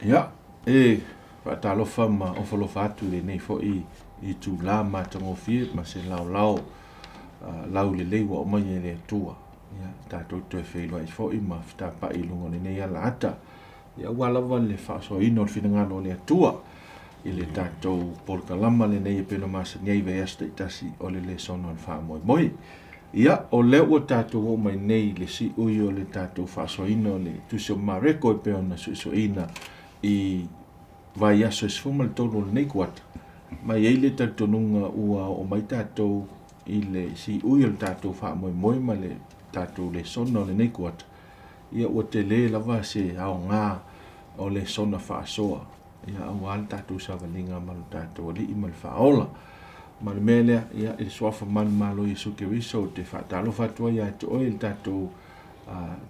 Ia, e faatalofa ma ofolofa atu i lenei foi itulā matagofie ma se laolao laulelei ua aumai e le Atua. Ia, tatou toe feiloai foi ma fetapai i luga o lenei alaata. Ia, aua lava le faasoaina o le finagalo o le Atua i le tatou polokalama lenei e pei ona masani ai i vaiaso taitasi o le lesona o le faamoemoe. Ia, o lea ua tatou oo mai nei i le siui o le tatou faasoaina o le Tusi o Mareko e pei ona suesueina i vaiaso e 13 o lenei kuata, ma e i ai le talitonuga ua oo mai tatou i le siui o le tatou faamoemoe ma le tatou lesona o lenei kuata, ia ua tele lava se aoga o lesona faasoa, ia aua le tatou savaliga ma lo tatou Alii ma le Faaola. Ma le mea lea, ia, i le suafa manumalo o Iesu Keriso, ou te faatalofa atu ai ia te oe i le tatou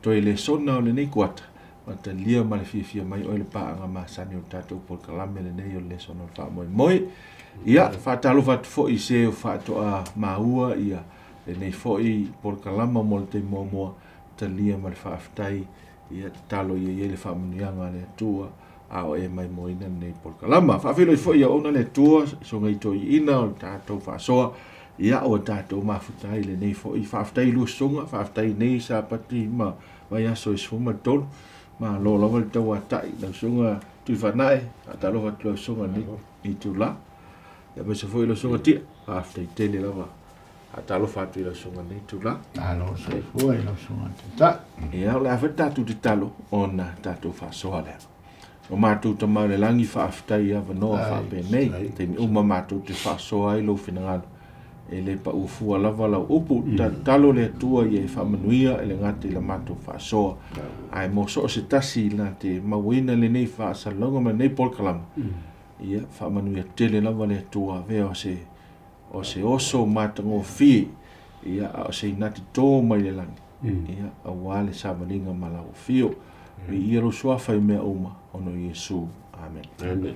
toe lesona o lenei kuata, ma talia ma le fiafia mai oe le paaga masani o le tatou polokalame lenei o le lesona o le faamoemoe. Ia, faatalofa atu foi i se o faatoa maua ia lenei foi polokalama mo le taimi muamua, talia ma le faafetai, ia tatalo ia i ai le faamanuiaga a le Atua a o e maimoaina lenei polokalama. Faafeiloai foi ia ona le Atua, soga i toeaiina o le tatou faasoa, ia ua tatou mafuta ai lenei foi. Faafetai i lua susuga, faafetai nei Sapati ma vaiaso e 13. Malo lava le tauatai lau susuga Tuifaanae, faatalofa atu lau susuga nei itula. Ia aemaise foi lau susuga Tia, faafetai tele lava. Faatalofa atu i lau susuga nei itula. Malo soifua i lau susuga Taitai. Ia, o le a foi le tatou tatalo ona tatou faasoa lea. O matou Tama o le lagi, faafetai i avanoa faapenei, taimi uma matou te faasoa ai lou finagalo. E le paua fua lava lau upu, tatalo le Atua ia e faamanuia e le gata i la matou faasoa, ae mo so o se tasi na te mauaina lenei faasalalauga ma lenei polokalama, ia faamanuia tele lava le Atua avea o se oso matagofie, ia a o se inati tō mai le lagi, ia aua le savaliga ma lau afio. Viia lou suafa i mea uma, ona o Iesu. Amen. Amen.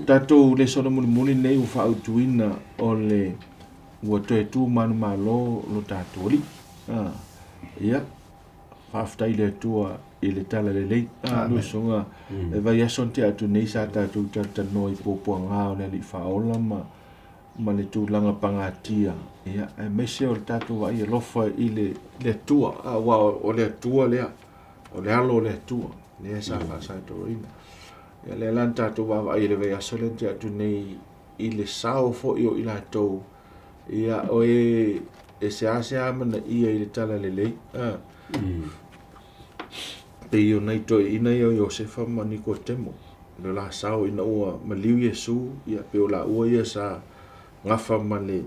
Tatou lesona mulimuli nei ua faautuina o le ua toe tu manumalo lo tatou alii. Ia, faafetai i le Atua i le tala lelei. Lusoga, e vaiaso na tea atu nei sa tatou talatalanoa i puapuaga o le Alii Faaola ma le tulaga pagatia, ia, aemaise o le tatou vaai alofa i le Atua, aua o le Atua lea, o le alo o le Atua, lea sa faasatoloina. Ia, lea la na tatou vaavaai i le vaiaso lea na tea atu nei i le sao foi o i latou, ia, o e seasea amanaia i le tala lelei, pei o nai toeaiina ia o Iosefa ma Nikotemo, le la sao ina ua maliu Iesu, ia, pei o laua ia sa gafa ma le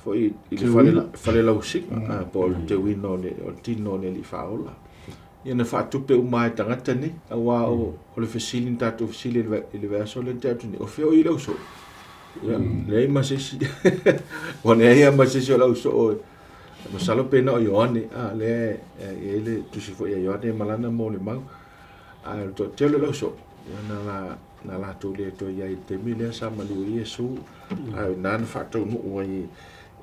foi i le fale lausiga, po o le teuina o le tino o le Alii Faaola. Ia na faatupe uma e tagata nei, aua o le fesili na tatou fesili i le vaiaso lea na tea atu nei, o fea o i le ausoo? Ia, leai ma se isi. Ua leai lava ma se isi o le ausoo. Masalo pe na o Ioane, lea e i ai le tusi foi a Ioane ma lana molimau. Ae o le toatele o le ausoo, ia na latou le toe i ai i le taimi lea sa maliu ai Iesu, ae o i ina na faataunuu ai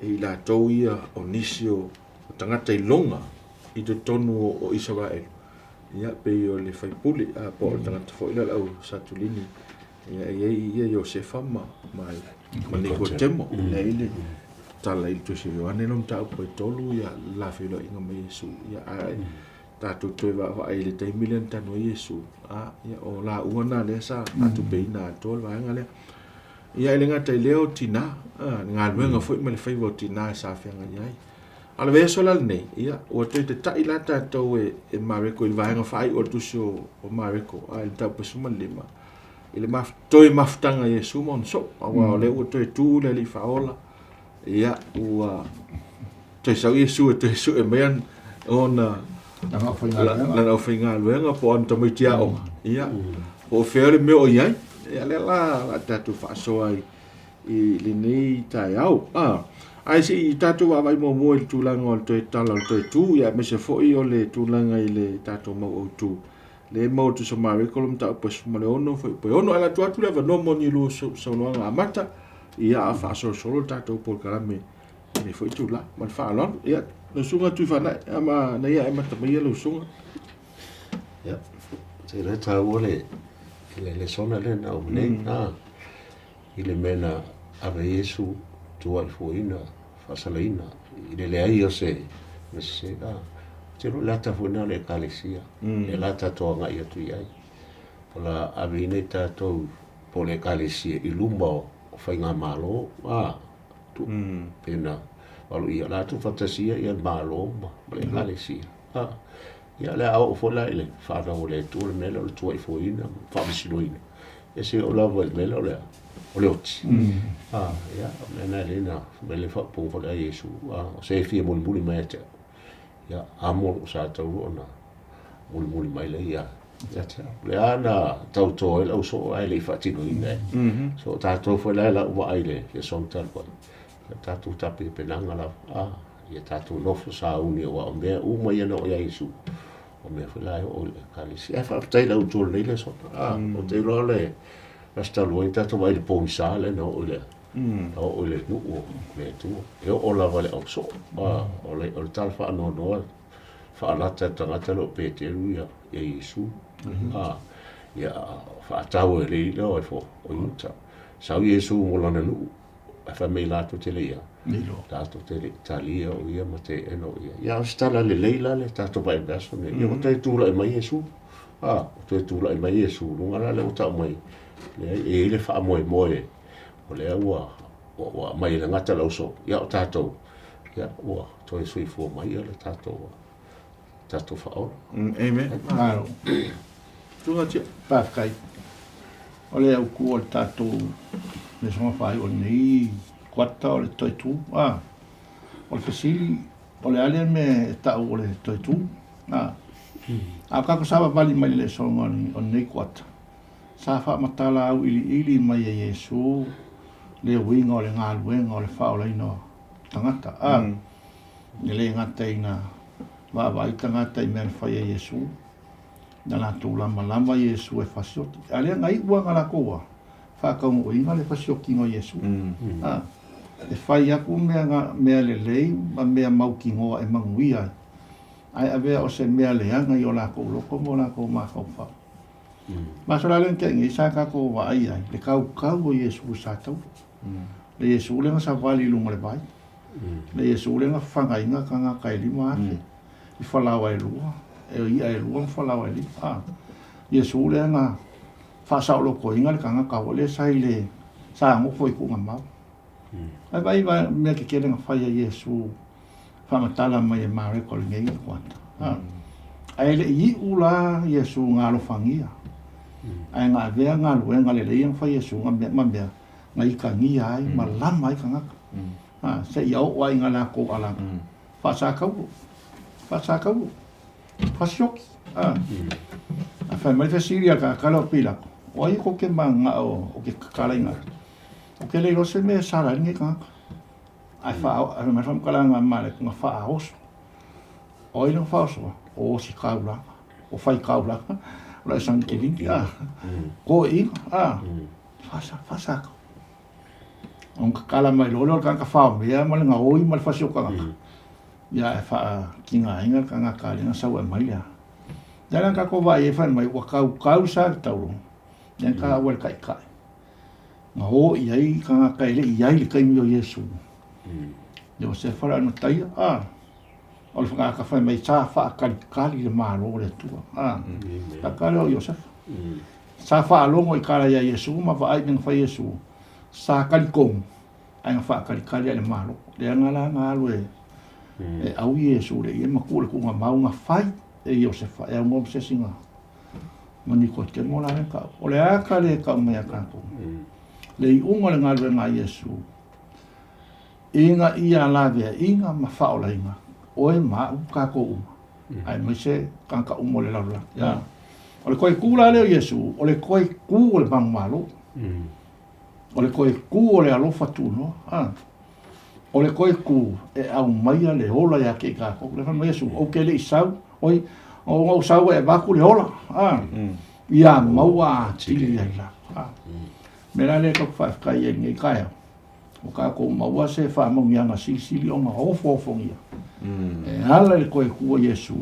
e i latou ia o nisi o tagata iloga i totonu o Isaraelu, ia pei o le faipule, po o le tagata foi lea o le au Satulini, ia e i ai ia Iosefa ma Nikotemo, lea e i ai le tala i le tusi a Ioane lona mataupu e 3, ia le la feiloaiga ma Iesu, ia ae tatou toe vaavaai i le taimi lea na tanu ai Iesu, ia o laua na lea sa faatupeina atoa le vaega lea. Ia e le gata i lea o tina, le galuega foi ma le faiva o tina sa feagai ai. A o le vaiaso la lenei, ia, ua toe tata'i la tatou e Mareko i le vaega faaiu o le tusi o Mareko, i le mataupu 15, i le toe mafutaga i Iesu ma ona soo, aua o lea ua toe tu le Alii Faaola, ia, ua toe sau Iesu e toe sue mai Ona lana aufaigaluega po o ana tamaiti aoga, ia, po o fea le mea o i ai. Ia, lea la o le a tatou faasoa ai i lenei taeao. Ae se i tatou vaavaai muamua i le tulaga o le toe tala o le toe tu, ia, aemaise foi o le tulaga i le tatou mau autu. Lea e maua tusa ma Mareko le mataupu e 16 fuaiupu e 6. Ae o le a tuu atu le avanoa mo ni lua saunoaga amata, ia, a faasolosolo le tatou polokalame i lenei foi itula. Ma le faaaloalo. Ia, lau susuga Tuifaanai, a na ia e amata maia lau susuga. Ia, se iloa e taua le lesona lea na aumai nei, i le mea na ave ai Iesu tuuaifuaina, faasalaina, i le leai o se mea sese. Ou te iloa o le ata foi lena o le Ekalesia, lea o le a tatou agai atu i ai. O le a aveina i tatou po o le Ekalesia i luma o faigamalo, pei ona valoia, o le a tuufaatasia le Malo ma le Ekalesia. Ia o le a oo foi la i le fanau a le Atua le mea lea o le tuuaifuaina ma faamasinoina, ia seia oo lava i le mea lea o le oti. Ia, o le mea lena e ala ai ona fai mai le faaupuga foi lea a Iesu, o se e fia mulimuli mai ia te au, ia amo lou sa taulu ona mulimuli mai lea ia te au. O lea na tauto ai le ausoo ae le i faatinoina e. So o tatou foi la e lau vaai i le lesona talu ai, ia tatou tapenapenaga lava, ia tatou nofo sauni, aua o mea uma ia na oo ia Iesu, o mea foi la e oo i le Ekalesia. Ae faafetai i le autu o lenei lesona. Ou te iloa le aso talu ai na tatou vaai i le pogisa lea na oo i le na oo i le nuu o le Atua. E oo lava i le ausoo. O le tala faanoanoa faalata e le tagata lea o Peteru ia Iesu. Ia faatau e le alii lea o Iuta. Sau Iesu mo lana nuu, ae fai mai latou te le ia, latou te le i talia o ia ma teena o ia. Ia o se tala lelei la le tatou vaai i le aso lenei. Ia ua toe tulai mai Iesu. Ua toe tulai mai Iesu, luga la lea ua tau mai, leai, e i ai le faamoemoe o lea ua aumai e le gata le ausoo, ia o tatou, ia ua toe soifua mai le tatou faaola. Amen. Malo. Susuga Tia. Faafetai. O le autu o le tatou lesona faaiu o lenei kuata o le toe tu. O le fesili, o le a le mea e tau o le toe tu? A o tatou savavali mai le lesona o lenei kuata, sa faamatala auiliili mai e Iesu le uiga o le galuega o le faaolaina o tagata. E le gata ina vaavaai tagata i mea na fai e Iesu, na latou lamalama Iesu e fasioti. A lea na iu lava na latou a faataunuuina le fasiotiga o Iesu. E fai atu mea, mea lelei ma mea mautinoa e manuia ai, ae avea o se mea leaga i o latou loto ma o latou mafaufau. Ma aso la lea na tea nei sa tatou vaai ai le kaukau o Iesu sa taula. Le Iesu lea na savali i luga o le vai. Le Iesu lea na fafagaina tagata e 5,000 i falaoa e lua, e i'a e lua ma falaoa e lima. Iesu lea na faasaolotoina le tagata foi lea sa i le sa nofo i tuugamau. Ae vaai mea tetele na fai e Iesu faamatala mai e Mareko lenei kuata. Ae le i iu la Iesu na alofagia. Ae na avea galuega lelei na fai Iesu na mea ma mea na ikagia ai ma lama ai tagata. Seia oo ai na latou alaga. Faasakaulo. Faasakaulo. Fasioki. A fai mai fesili a le tagata lea o Pilato. O ai kou te mananao o ke kakalaina atu? O ke le iloa se mea e sala ai lenei tagata. Ae fai mai le faamatalaga a Mareko na faaoso. O ai na faaosoa? O ositaulaga. O faitaulaga. O le Sanekelini. Toeaiina. Faasakau. Ona tatala mai loa lea o le tagata faomea ma le gaoi ma le fasi o tagata. Ia e faatigaina le tagata lea na sau e aumai lea. Lea la na tatou vaai ai fai mai ua kaukau sa le taulo. Lea na taua e le taitai. Na o i ai tagata e le i ai i le taimi o Iesu. Iosefa le Arimataia, o le tagata fai mai sa faatalitali le Malo o le Atua. Tagata lea o Iosefa. Sa faalogo i tala ia Iesu ma vaai mea na fai Iesu. Sa talitonu, ae na faatalitali ai le Malo. Lea na la na alu e au Iesu le ia ma tuu le tuugamau na fai e Iosefa e aunoa ma se isi na ma Nikotemo la lea tau. O le aka le tau mai a tatou. Le iuga o le galuega a Iesu, ina ia laveaiga ma faaolaina oe ma au tatou uma. Aemaise tagata uma o le lalolagi. A o le toe tu la lea o Iesu, o le toe tu o le manumalo. O le toe tu o le alofa tunoa. A o le toe tu e aumaia le ola ia te i tatou. Le fai mai Iesu, ou te le i sau, oi, ona ou sau e avatu le ola. A ia maua atili ai lava. A mea la lea tatou te faafetai ai i lenei taeao, ua tatou maua se faamanuiaga silisili ona ofoofogia e ala i le toe tu o Iesu,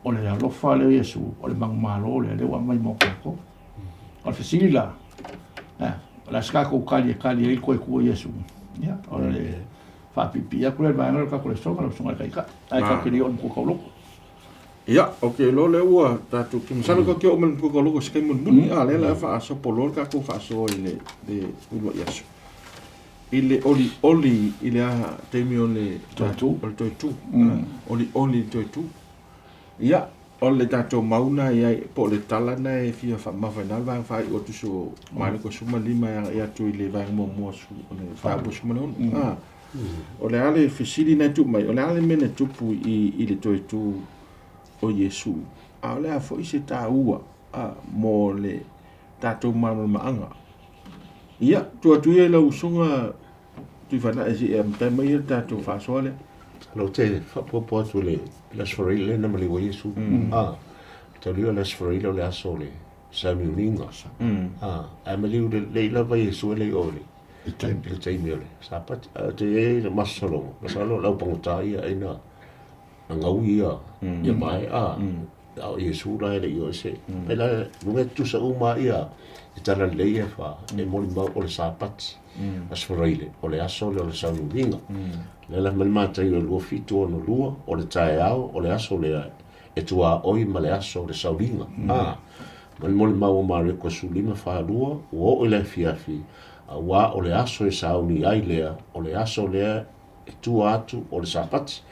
o le alofa lea o Iesu, o le manumalo lea, lea ua aumai mo tatou. O le fesili la, o le a se tatou tali e tali ai le toe tu o Iesu? Ia, o le faapiipii atu lea i le vaega lea o le tatou lesona, lau Susuga i le Taitai, ae tatou te le i oo i le matua tauloko. Ia, ou te iloa lea ua tatou te masalo tatou te oo mai i le matua tauloko i se taimi mulimuli, a o lea o le a faasopo loa le tatou faasoa i le uluai aso. I le olioli i le taimi o le Toe tu. O le toe tu. Olioli i le toe tu. Ia, o le tatou mau na i ai, po o le tala na e fia faamamafa i na le vaega faaiu atu so Mareko 15 e agai atu i le vaega muamua o le mataupu 16. Ah, o le a le fesili na e tuu mai, o le a le mea na tupu i le toe tu o Iesu, a o le a foi se taua mo le tatou malamalamaaga. Ia, tuu atu ia i lau usoga Tuifanai se i amata mai le tatou faasoa lea. Lau te faapuapua atu i le Aso Faraile lea na maliu ai Iesu. A, tauliu le Aso Faraile o le aso o le sauniuniga. A, ae maliu lelei lava Iesu e le i oo i le taimi o le Sapati. Ae te i ai le masasaloga, masalo o le aupagota ia ai na gaui ia vae, a, a o Iesu la e le i oo i se. Pe la, luga e tutusa uma ia i tala lelei e fa, e molimau o le Sapati, Aso Faraile, o le aso lea o le sauniuniga. Le la mai le Mataio e 27:62, o le taeao o le aso lea e tuaoi ma le aso o le sauliga. A, ma le molimau o Mareko 15:42, ua oo i le afiafi, auā o le aso e sauni ai lea, o le aso lea e tua atu o le Sapati.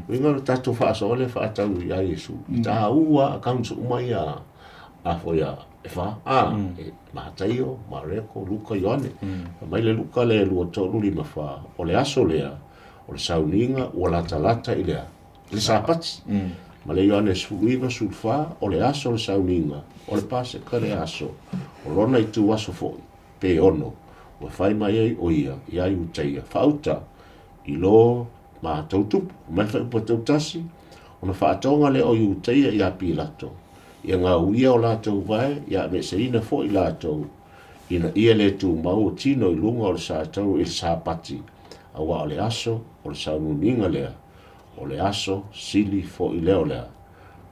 Uiga o le tatou faasoa lea faatau ia Iesu, i taua accounts uma ia a foi a e fa, a, e Mataio, Mareko, Luka, Ioane. Mai le Luka le 23:54, o le aso lea, o le sauniga ua latalata i le Sapati. Ma le Ioane 19:14, o le aso o le sauniga, o le Paseka le aso, o lona itu aso foi, pe ono, ua fai mai ai o ia ia Iutaia, faauta i lo matou tupu. Mai le fuaiupu 31, ona faatoga lea o Iutaia ia Pilato, ia gauia o latou vae, ia aveeseina foi latou, ina ia le tumau o tino i luga o le satau i le Sapati, auā o le aso o le sauniuniga lea, o le aso sili foi lea o le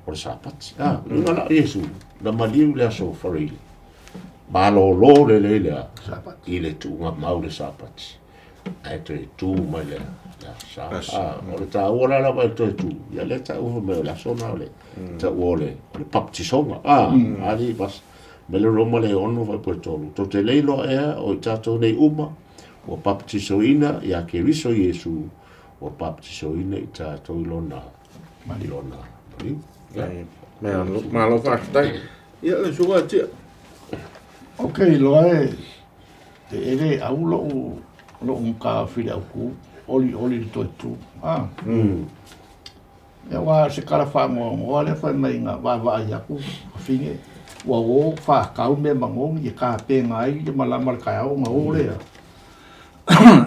o le Sapati. A, luga la o Iesu, na maliu le aso Faraile, malōlō lelei lea i le tuuga mau le Sapati, ae toe tu mai le sa. A, o le taua la lava i le toe tu, ia lea taua fai mai o le aso na o le taua o le baptisoga. A, ali bas, mai le Roma le 6 fuaiupu e 3, tou te le iloa ea o i tatou nei uma, ua baptisoina ia Keriso Iesu, ua baptisoina i tatou i lona maliu. Malo faafetai. Ia, le susuga Tia. Ok, iloa e e le au lou mataofi i le autu, olioli le toe tu. Ah. Ia aua se tala faanoanoa lea fai mai na vaavaai atu fafine ua o faatau mea manogi e tapena ai le malama o le taeao ona o lea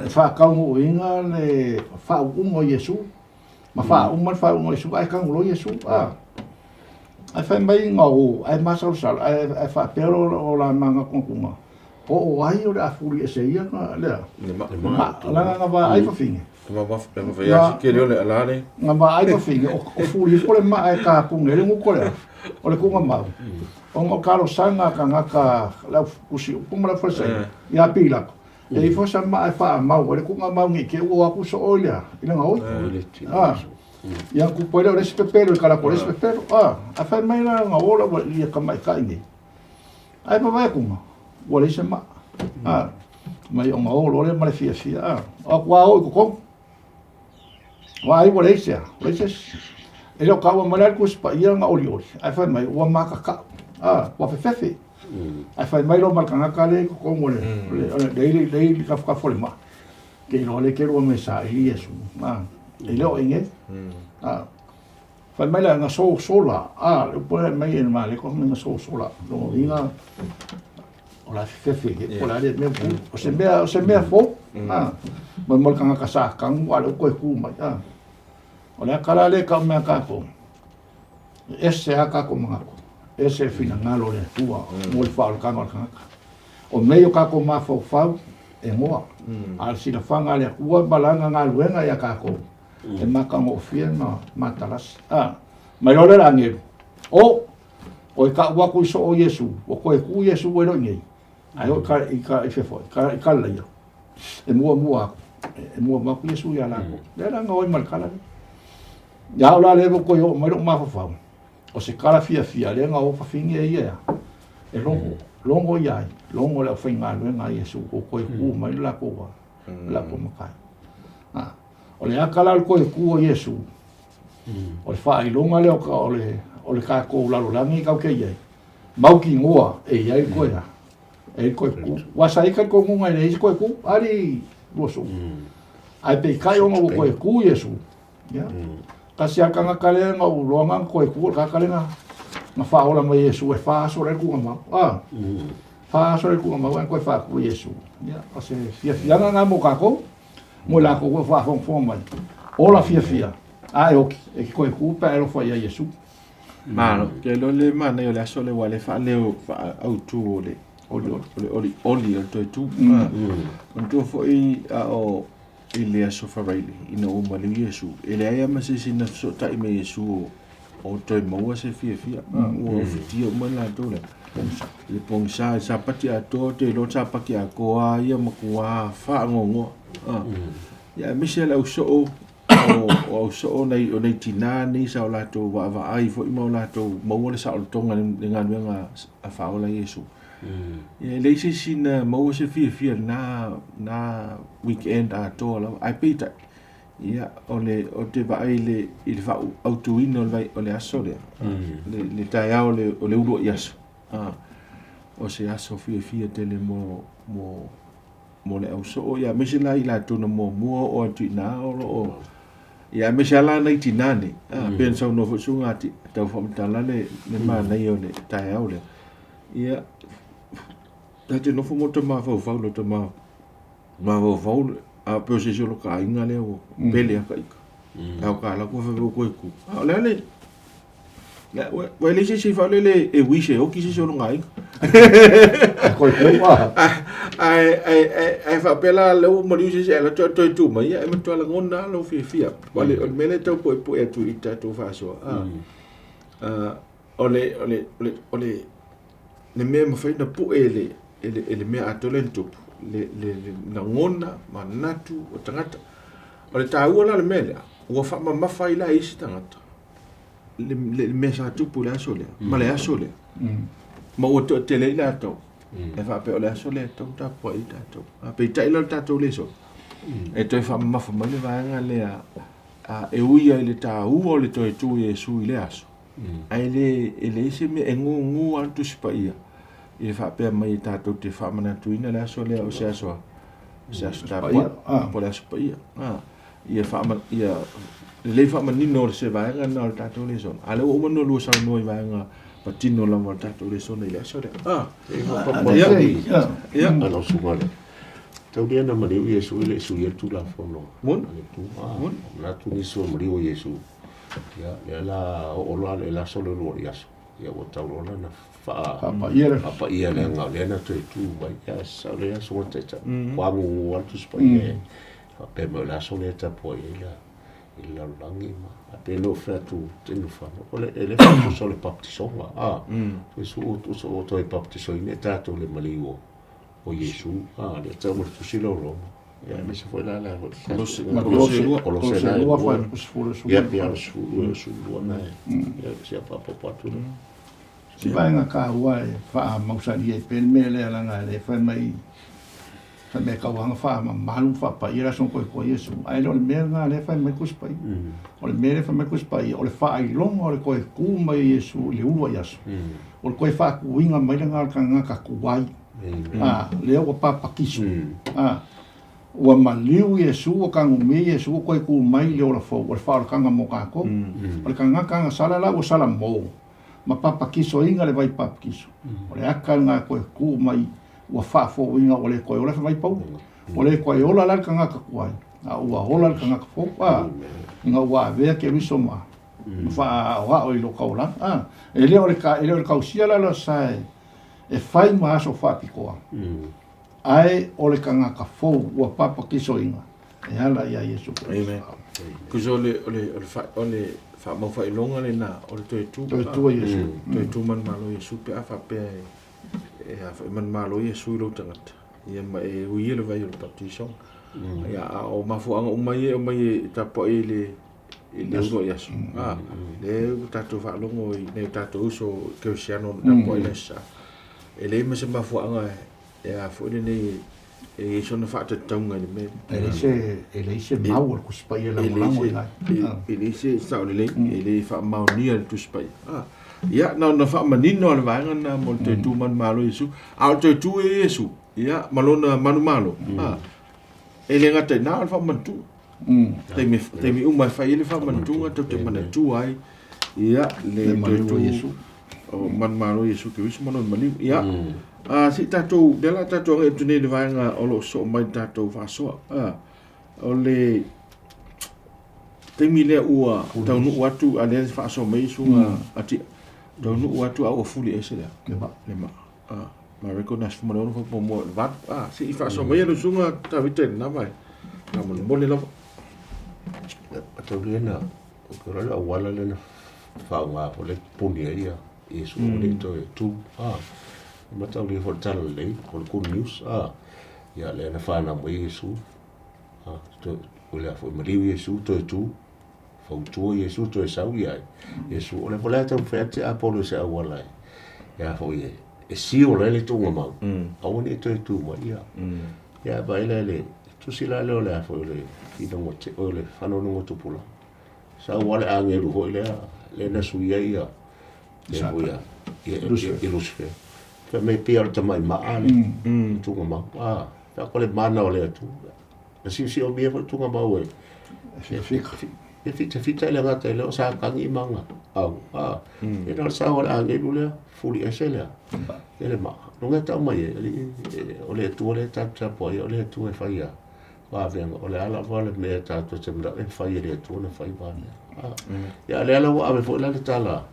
e faataunuuina le faauuga o Iesu ma faauma le faauuga o Iesu ae tanu loa Iesu a ae fai mai na o ae masalosalo ae faapea o la manatunatuga po o ai o le a fuli ese ia lea ma laga na vaai fafine na vaai fafine o fuli ifo le maa e tapune le gutu lea o le kuga mau ona o talosaga a tagata le au tusi upu ma le au falesai ia Pilato e ifo sa maa e faamau ai le kuga mau nei te ua o atu soo i le i le gaoi a ia tupu ai lea o le isi pepelo i kalako o le isi pepelo a ae fai mai la na o la ua ia tamaitai nei ae vavae atuga ua leai se maa a mai ona o loa lea ma le fiafia a o atu a o i totonu vaai ua leai se a leai se isi e le o taua mai la le Tusi Paia na olioli ae fai mai ua makakau a ua fefefe ae fai mai loa ma le tagata lea i totonu o le le le i tafatafa o le maa te iloa le te lua me saili Iesu a e le o inge a. Fai mai la na sosola, a le upu lea mai e le Maleko fai mai na sosola. Lona uiga o la fefe ke po la le mea ku. O se mea o se mea fou, a. Mo mo le tagata sa tanu a o lea ua toe tu mai, a. O le aka la lea e tau mai ia tatou, e ese lava tatou manatu, ese le finagalo o le Atua mo le faaolataga o le tagata. O mea ia o tatou mafaufau e goa, a o le silafaga a le Atua ma Lana galuega ia tatou, e matagofie ma matalasi. A, mai loa lea le agelu, o, oi tau atu i soo Iesu, ua toe tu Iesu ua iloa i nei, ae o i ka, i fefo, i Kalilaia, e muamua atu, e muamua atu Iesu ia latou. Lea la na oi ma le tala lea. Ia au la lea ua toe oo mai lou mafaufau, o se tala fiafia lea na o fafine e ia ea, e logo, logo ia ai, logo le aufaigaluega a Iesu ua toe tu mai le latou, le latou matai. A, o le aka la o le toe tu o Iesu, o le faailoga lea o le, o le tatou lalolagi tatou te i ai, mautinoa e i ai le toe a, e i ai le toe tu. Aua sa i ai talitonuga e leai se toe tu, ali 20. Ae peitai ona ua toe tu Iesu, ia, tasi lava le tagata lea na ou iloa na toe tu, o le tagata lea na, na faaola mai e Iesu e fa aso la e tuugamau. A, fa aso la e tuugamau ae na toe faatu e Iesu. Ia, o se fiafiaga lena mo tatou. Mo i latou foi o faafogafoga mai, ola fiafia, a e oki, e te toe tu pe a e alofa ia Iesu. Malo, ke lo le manaia o le aso lea ua le faaleo faaautu o le Oli oli. O le oli oli o le toe tu. Manatua foi a o i le aso Faraile ina ua maliu Iesu, e leai lava ma se isi na fesootai mai Iesu o, o toe maua se fiafia. Ua ofitia uma i latou lea. I le pogisa, i le Sapati atoa, ou te iloa le Sapati atoa lava ia matua faanoanoa. Ia aemaise le ausoo o, o ausoo nai, o nai tinā nei sa o latou vaavaai foi ma o latou maua le saolotoga i le galuega a faaola Iesu. Ia e leai se isi na maua se fiafia i lena, lena weekend atoa lava. Ae peitai, ia, o le, ou te vaai i le, i le faaautuina o le, vai, o le aso lea, le, le taeao o le, o le uluai aso. O se aso fiafia tele mo, mo, mo le ausoo, ia aemaise la i latou na muamua oo atu i ina o lo o, ia aemaise lava la nai tinā nei, pei ona saunoa foi Susuga Ati, tau faamatala le, le manaia o le taeao lea. Ia, ta te nofo ma ota mafaufau, lota mafaufau, a pei o se isi o lota aiga lea ua pele aka ika. A o ka lako fai mai ua toe tu. A o le a le, Ua e leai se isi faalele e wish e oki se isi o lona aiga. Ae faapea la lea ua maliu se isi ae alu atu ae toe tu mai, ia e matua lagona lava lou fiafia. O le mea lea e tau puepue atu i tatou faasoa, o le, o le, o le, o le, le mea e mafai ona pue e le, e le, e le mea atoa lea na tupu, le, le, le lagona, manatu o tagata. O le taua la o le mea lea, ua faamamafa ai la e isi tagata le, le, le mea sa tupu i le aso lea, ma le aso lea. Ma ua toatele ai latou, e faapea o le aso lea e tatau ona tapuai ai tatou. A peitai la o le tatou le solo, e toe faamamafa mai le vaega lea, a, e ui ai i le taua o le toe tu o Iesu i lea aso, ae le, e leai se mea e gugu lava le Tusi Paia i le faapea mai e tatou te faamanatuina le aso lea o se aso a, o se aso tapuai, po o le aso paia. A, ia faama, ia lelei faamanino o se vaega lena o le tatou lesona. A lea ua uma ona lua saunoa i vaega patino lava o le tatou lesona i le aso lea. A, ia, ia. Ana susuga le tau lea na maliu Iesu i le sui le Tulafono. Moni. Moni. Manatu nisi o maliu o Iesu. Ia, lea la oo loa le aso le lua i aso. Ia ua tau loa la na faapaia le faapaia le aga lea na toe tu mai. Ia, sao le aso ua taita. Kua gugu atu se paia. Faapea mai o le aso lea e tapuai ai la i le lalolagi ma a pe no fai atu te no fano o le ele fa o le baptisoga a e su o tu so o toe baptisoina e tatou le maliu o o Iesu a le tau mo le tusi lo Roma ia me se foi la la Kolose Kolose lua Kolose lua fa sefulu sefulu ia pia o sefulu sefulu lua na ia se fa po atu le Si vaega taua e faamausali ai pea le mea lea leaga e fai mai fai mai e tauaga faamamalu ma faapaia le aso na koekoe Iesu, ae le o le mea lena lea e fai mai le Tusi Paia. O le mea lea e fai mai le Tusi Paia, o le faailoga o le toe tu mai o Iesu i le uluai aso. O le toe faatuina mai lena o le tagata tuai, a, lea ua papatiso. A, Ua maliu Iesu ua kagumia Iesu ua toe tu mai i le ola fou, o le faaolataga mo tatou. O le tagata na sala la ua sala mō, ma papatisoina le vai papatiso. O le ata lena e toe tu mai ua faafouina ua le toe ola se vaipauga. Ua le toe ola la le tagata tuai, a ua ola le tagata fou, a, ina ua avea Keriso ma faaaoao i lo ta olaga. A, e le o le, e le o le tausia la le sa e fai ma aso faapitoa. Ae o le tagata fou ua papatisoina e ala iā Iesu Keriso. Amen. Kuso o le o le o le fa o le faamaufailoga lena o le toe tu. Toe tu a Iesu. Toe tu manumalo Iesu pe a faapea e e a foi manumalo Iesu i lou tagata. Ia ma e uia le vai o le baptisoga. Ia a o mafuaaga uma ia e aumai e tapuai i le i le uluai aso. A lea ua tatou faalogo i nai o tatou uso kerisiano o tapuai i le Aso Sa. E leai ma se mafuaaga e a foi lenei e i ai sona faatatauga i le mea. E leai se e leai se mau o le Tusi Paia e lagolago i ai. E leai se sao lelei, e le faamaonia le Tusi Paia. Ah, ia, na ona faamanino le vaega lena mo le toe tu manumalo Iesu. A o le toe tu e Iesu, ia, ma lona manumalo, ah, e le gata i na o le faamanatuga. Taimi, taimi uma e fai ai le faamanatuga, tou te manatua ai, ia, le toe tu Iesu. O manumalo Iesu Keriso ma lona maliu. Ia, se i tatou, lea la tatou agai atu nei i le vaega o lo o sosoo mai le tatou faasoa. O le taimi lea ua taunuu atu, a lea faasoa mai susuga Atia, taunuu atu a ua fuli ese le le maa. Ma record na 16 fai muamua i le 8. Se i faasoa mai lau susuga Tavita i lena vaega. Faamolemole lava. Taulia na, o ke le auala le na faaaoga foi le puni ai ia Iesu o le toe tu. Ma taulia foi le tala lelei, o le good news. Ia le na whanau mai Iesu. O le foi maliu Iesu toe tu. Fautua Iesu toe sau ia ai. Iesu o le foi le tau whea a polo se auala e. Ia foi e. E sio le le tunga mau. Aua ni toe tu mai ia. Ia ba ile le tusi la le o le a foi le whina te o le whanonongo tupula. Sa wale angelu hoi lea le na suia ia le foi ia i Lucifer. Fa me pia o le tamai maa le tunga mau. Ah, fa ko le mana o le atu. Na si si o mia foi tunga mau e. E fita fita le ngata le o sa kangi manga. Au. Ah. E na sa o le angelu lea fuli ese lea. E le ma. No ngai tau mai e o le atu o le tap tap o le atu e whai ia. Vavenga o le ala va le mea tātou te mea e whai e le atu na whai va mea. Ia le ala ua ave foi la le tala,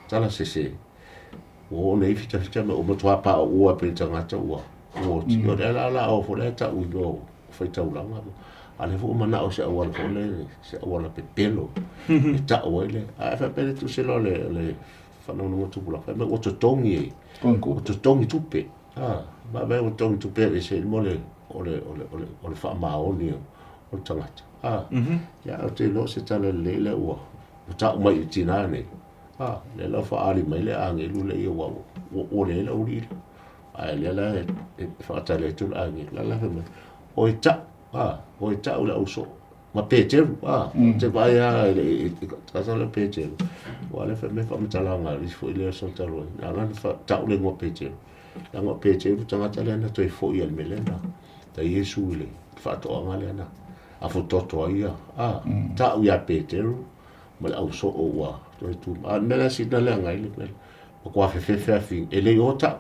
tala sese. Ua o nei fita fita me o matua pa o ua pe tangata ua. Ua ti o le ala ala o fo le ta ui o whai taulanga. A le fo mana o se awala fo le, se awala pe pelo. E ta o le. A e wha pele tu se lo le, le whanau tupula. Wha me o to tongi e. O to tongi tupe. Ma me o tongi tupe e se mo le o le o le o le o le faamaoni o le tagata. Ia o te iloa se tala lelei lea ua ta'u mai i tinā nei. Lea la fa'aali mai le agelu lea ia ua ua leai le auli'i ae lea la e fa'atali atu le agelu la la fai mai o e ta'u o e ta'u le auso'o ma Peteru te vaai a i tagata le Peteru ua le fai mai faamatalaga a le isi foi lea so talu ai na ala na ta'u le igoa Peteru leaga o Peteru tagata lea na toe fo'i ai le mea lea na ta Iesu i le faatoaga lea na afototo ai ia ta'u iā Peteru ma le auso'o ua toe tu a le mea la sina leaga ai le mea matua fefefe afi e le i o ta'u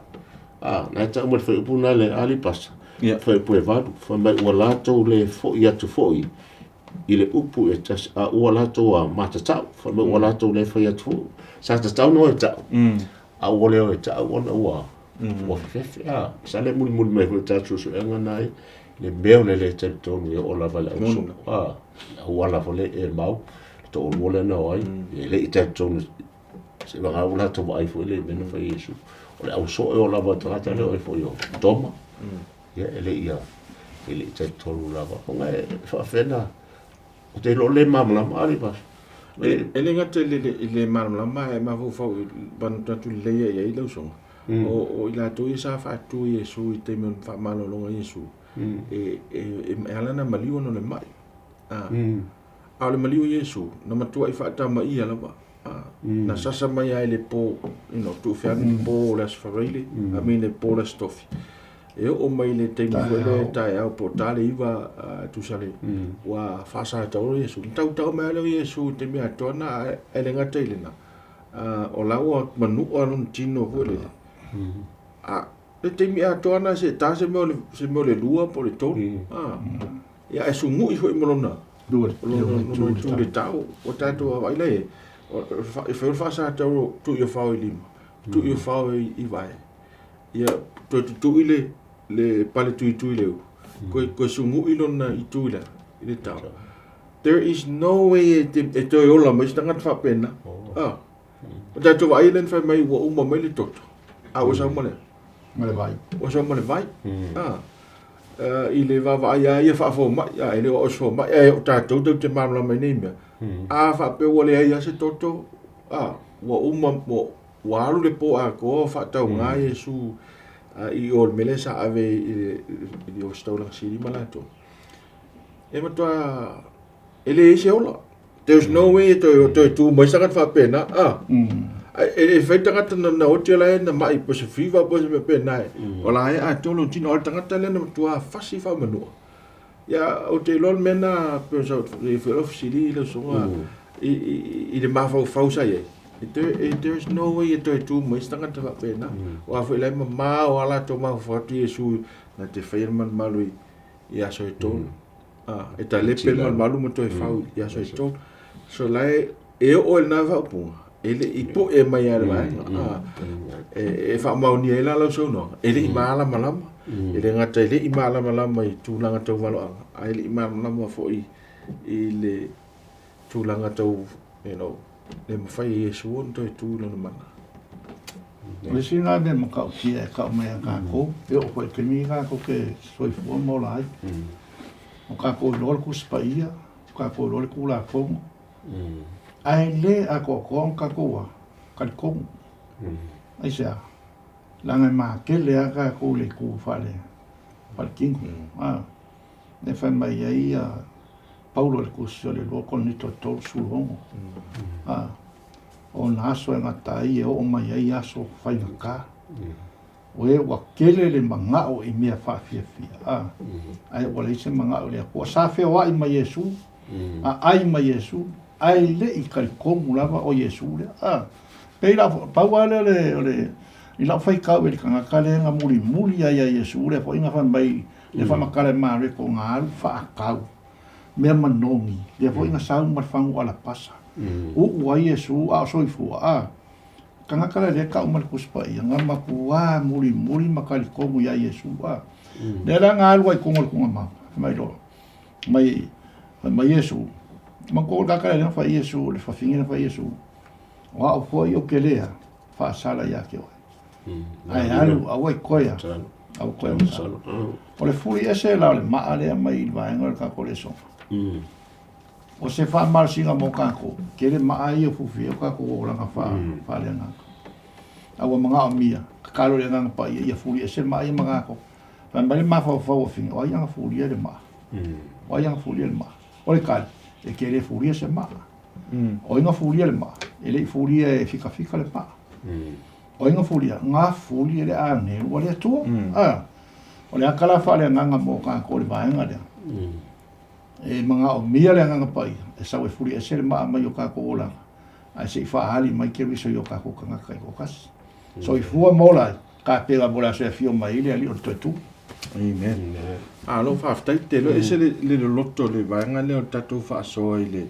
na e ta'u mai le fuaiupu na le ali pasa fuaiupu e 8 fai mai ua latou le fo'i atu fo'i i le upu e tasi a ua latou a matatau fai mai ua latou le fai atu fo'i sa tatau na o e ta'u a ua le o e ta'u ona ua ua fefefe sa le mulimuli mai foi tatou suesuega na ai le mea o le le talitonu e oo lava le auso'o auala foi le e mau le to'alua lea na o ai e le'i talitonu se vaga ua latou vaai foi le mea na fai Iesu o le auso'o e oo lava tagata lea o e foi o Toma ia e le'i ia e le'i talitonu lava ona e faafena o te iloa le malamalama ali pas E le gata i le malamalama e mafaufau i manatu atu lelei ai ai lau usoga. O i latou ia sa faatu Iesu i taimi o le faamalologa o Iesu, e ala ona maliu ona o le mai. A o le maliu o Iesu, na matuai faatamaia lava. Na sasa mai lava i le po, you know, tuufeanu i le po o le Aso Faraile, I mean le po o le Aso Tofi. E oo mai le taimi foi lea taeao po o ta le 9 e tusa le ua faasatauro Iesu. Na tautau mai lava lea o Iesu i le taimi atoa lena, ae le gata i lena, o la ua manua lona tino foi lele. A le taimi atoa lena seia ta se mea o le 2 po o le 3. Ia ae sugui foi ma lona itu le tau. Ua tatou vaavaai la i ai, e fai o le faasatauro tuu i fao i lima, tuu i fao i vae. Ia toe tutui le le pale tuitui le ulu, koe koe sugui lona itu i le i le tau. There is no way e, te, e toe ola mai se tagata faapena. Ah. O tatou vaai lea na fai mai ua uma mai le toto. A ua sau ma le ma le vai. Ua sau ma le vai. Ah. I le vaavaai a ia faafomai, a e le o au se fomai, ae o tatou tatou te malamalama i nei mea. A faapea ua leai lava se toto, a ua uma, ua, ua alu le po atoa o faatauga Iesu i o i le mea lea sa ave i le Ositaulaga Sili ma latou. E matua e leai se ola. There's no way e toe, toe tu mai se tagata faapena. Ah. E, e fai tagata na, na oti la e na mai po se fever po se mea pena e. O la e atoa lona tino. O le tagata lea na matua fasi faamanua. Ia, ou te iloa le mea lena, pei sa i foi lau fesili i lau usoga i le mafaufau sa i ai. There is no way e toe tu mai se tagata faapena. Aua foi la e mamao lava latou mafaufau atu Iesu na te faia le malumalu i aso e tolu. E talepe le malumalu ma toe fau i aso e tolu. So la e e oo i lena faaupuga, e le i poe mai lava i le vaega. E faamaonia ai la lau saunoaga, e le i malamalama. E le gata e le i malamalama i tulaga tau valoaga, ae le i malamalama foi i le tulaga tau, you know, le mafai e Iesu ona toe tu i lona mana. O le isi lena mea matautia e tau mai ia tatou, e oo foi i le taimi lenei tatou te soifua ma ola ai. O tatou iloa le Tusi Paia, o tatou iloa le Tulafono, Ae le atoatoa ona tatou a talitonu. Aisea? Leaga e matele lava tatou i le itu faale faaletino. A, lea e fai mai ai a Paulo i le tusi o le 2 Korinito 3:16. A, o na aso e gata ai e oo mai ai aso faigata. O e ua tele le manao i mea faafiafia, a, ae ua leai se manao i le Atua. Sa feoai ma Iesu, a ai ma Iesu, ae le i talitonu lava o Iesu lea. A, pei la, pau lava lea o le, o le, i lau faitau i le tagata lea na mulimuli ai ia Iesu, lea foi na fai mai, le faamatala e Mareko na alu faatau mea manogi, lea foi na sau ma le fagu alapasa. Uu ai Iesu a o soifua, a, Tagata la lea e tau mai le Tusi Paia, na matuā mulimuli ma talitonu iā Iesu. A. Lea la na alu ai i totonu o le tuugamau, fai mai loa, mai, fai mai Iesu, manatua le tagata lea na fai Iesu, le fafine na fai Iesu, o au foi ou te lea faasala ia te oe. Ae alu, aua i koe a, aua koe agasala. O le fuli ese la o le maa lea mai i le vaega o le tatou lesona. O se faamalosiga mo kākou, tele maa ia fufi ai o kākou olaga faaleagaga. A ua manaomia, tatalo i le Agaga Paia ia fuli ese le maa ia ma kākou. Fai mai le mafaufau o Fini, o ai ana fulia le maa? O ai ana fulia le maa? O le tali, e te le fulia se maa. O ai na fulia le maa? E le i fulia e fikafika le maa. O ai na fulia? Na fuli e le ānelu a le Atua. O le aka la faaleagaga mo kākou i le vaega lea. E manaomia le Agaga Paia e sau e fuli ese le maa mai o kākou olaga, ae se i faaali mai Keriso i o kākou tagata i toatasi. Soifua ma ola ai, kapela mo le aso e afio mai ai le Alii o le toe tu. Amen. Malo faafetai tele. E ese le loloto o le vaega lea o le tatou faasoa i le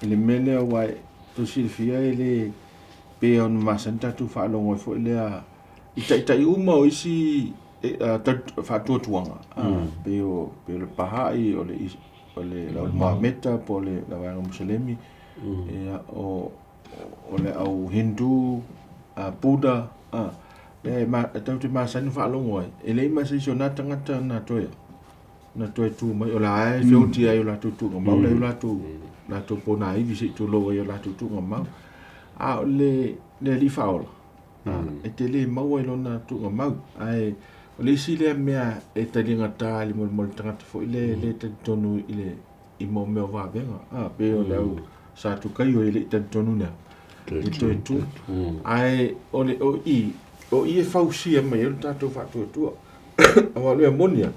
i le mea lea aua e tou silafia e le pei ona masani tatou faalogo ai foi lea i taitai uma o isi faatuatuaga, pei o le Baha'i, o le au Mohameta po o le vaega Muselemi, ia, o le au Hindu, Buddha, e tatou te masani ona faalogo ai, e leai ma se isi o na tagata na toe na toe tu mai, o la e feoti ai o latou tuugamau, la e o latou ponaivi se i tulou ai o latou tuugamau. A o le Alii Faaola, e te le maua i lona tuugamau. Ae o le isi lea mea e taligata i le molimoli tagata foi lea e le talitonu i le i mo mea o vavega. A pei o le au Satukaio e le i talitonu nea i toe tu. Ae o le o i. O i e fausia mai ai lo tatou faatuatua. Aua o le mea moni lava,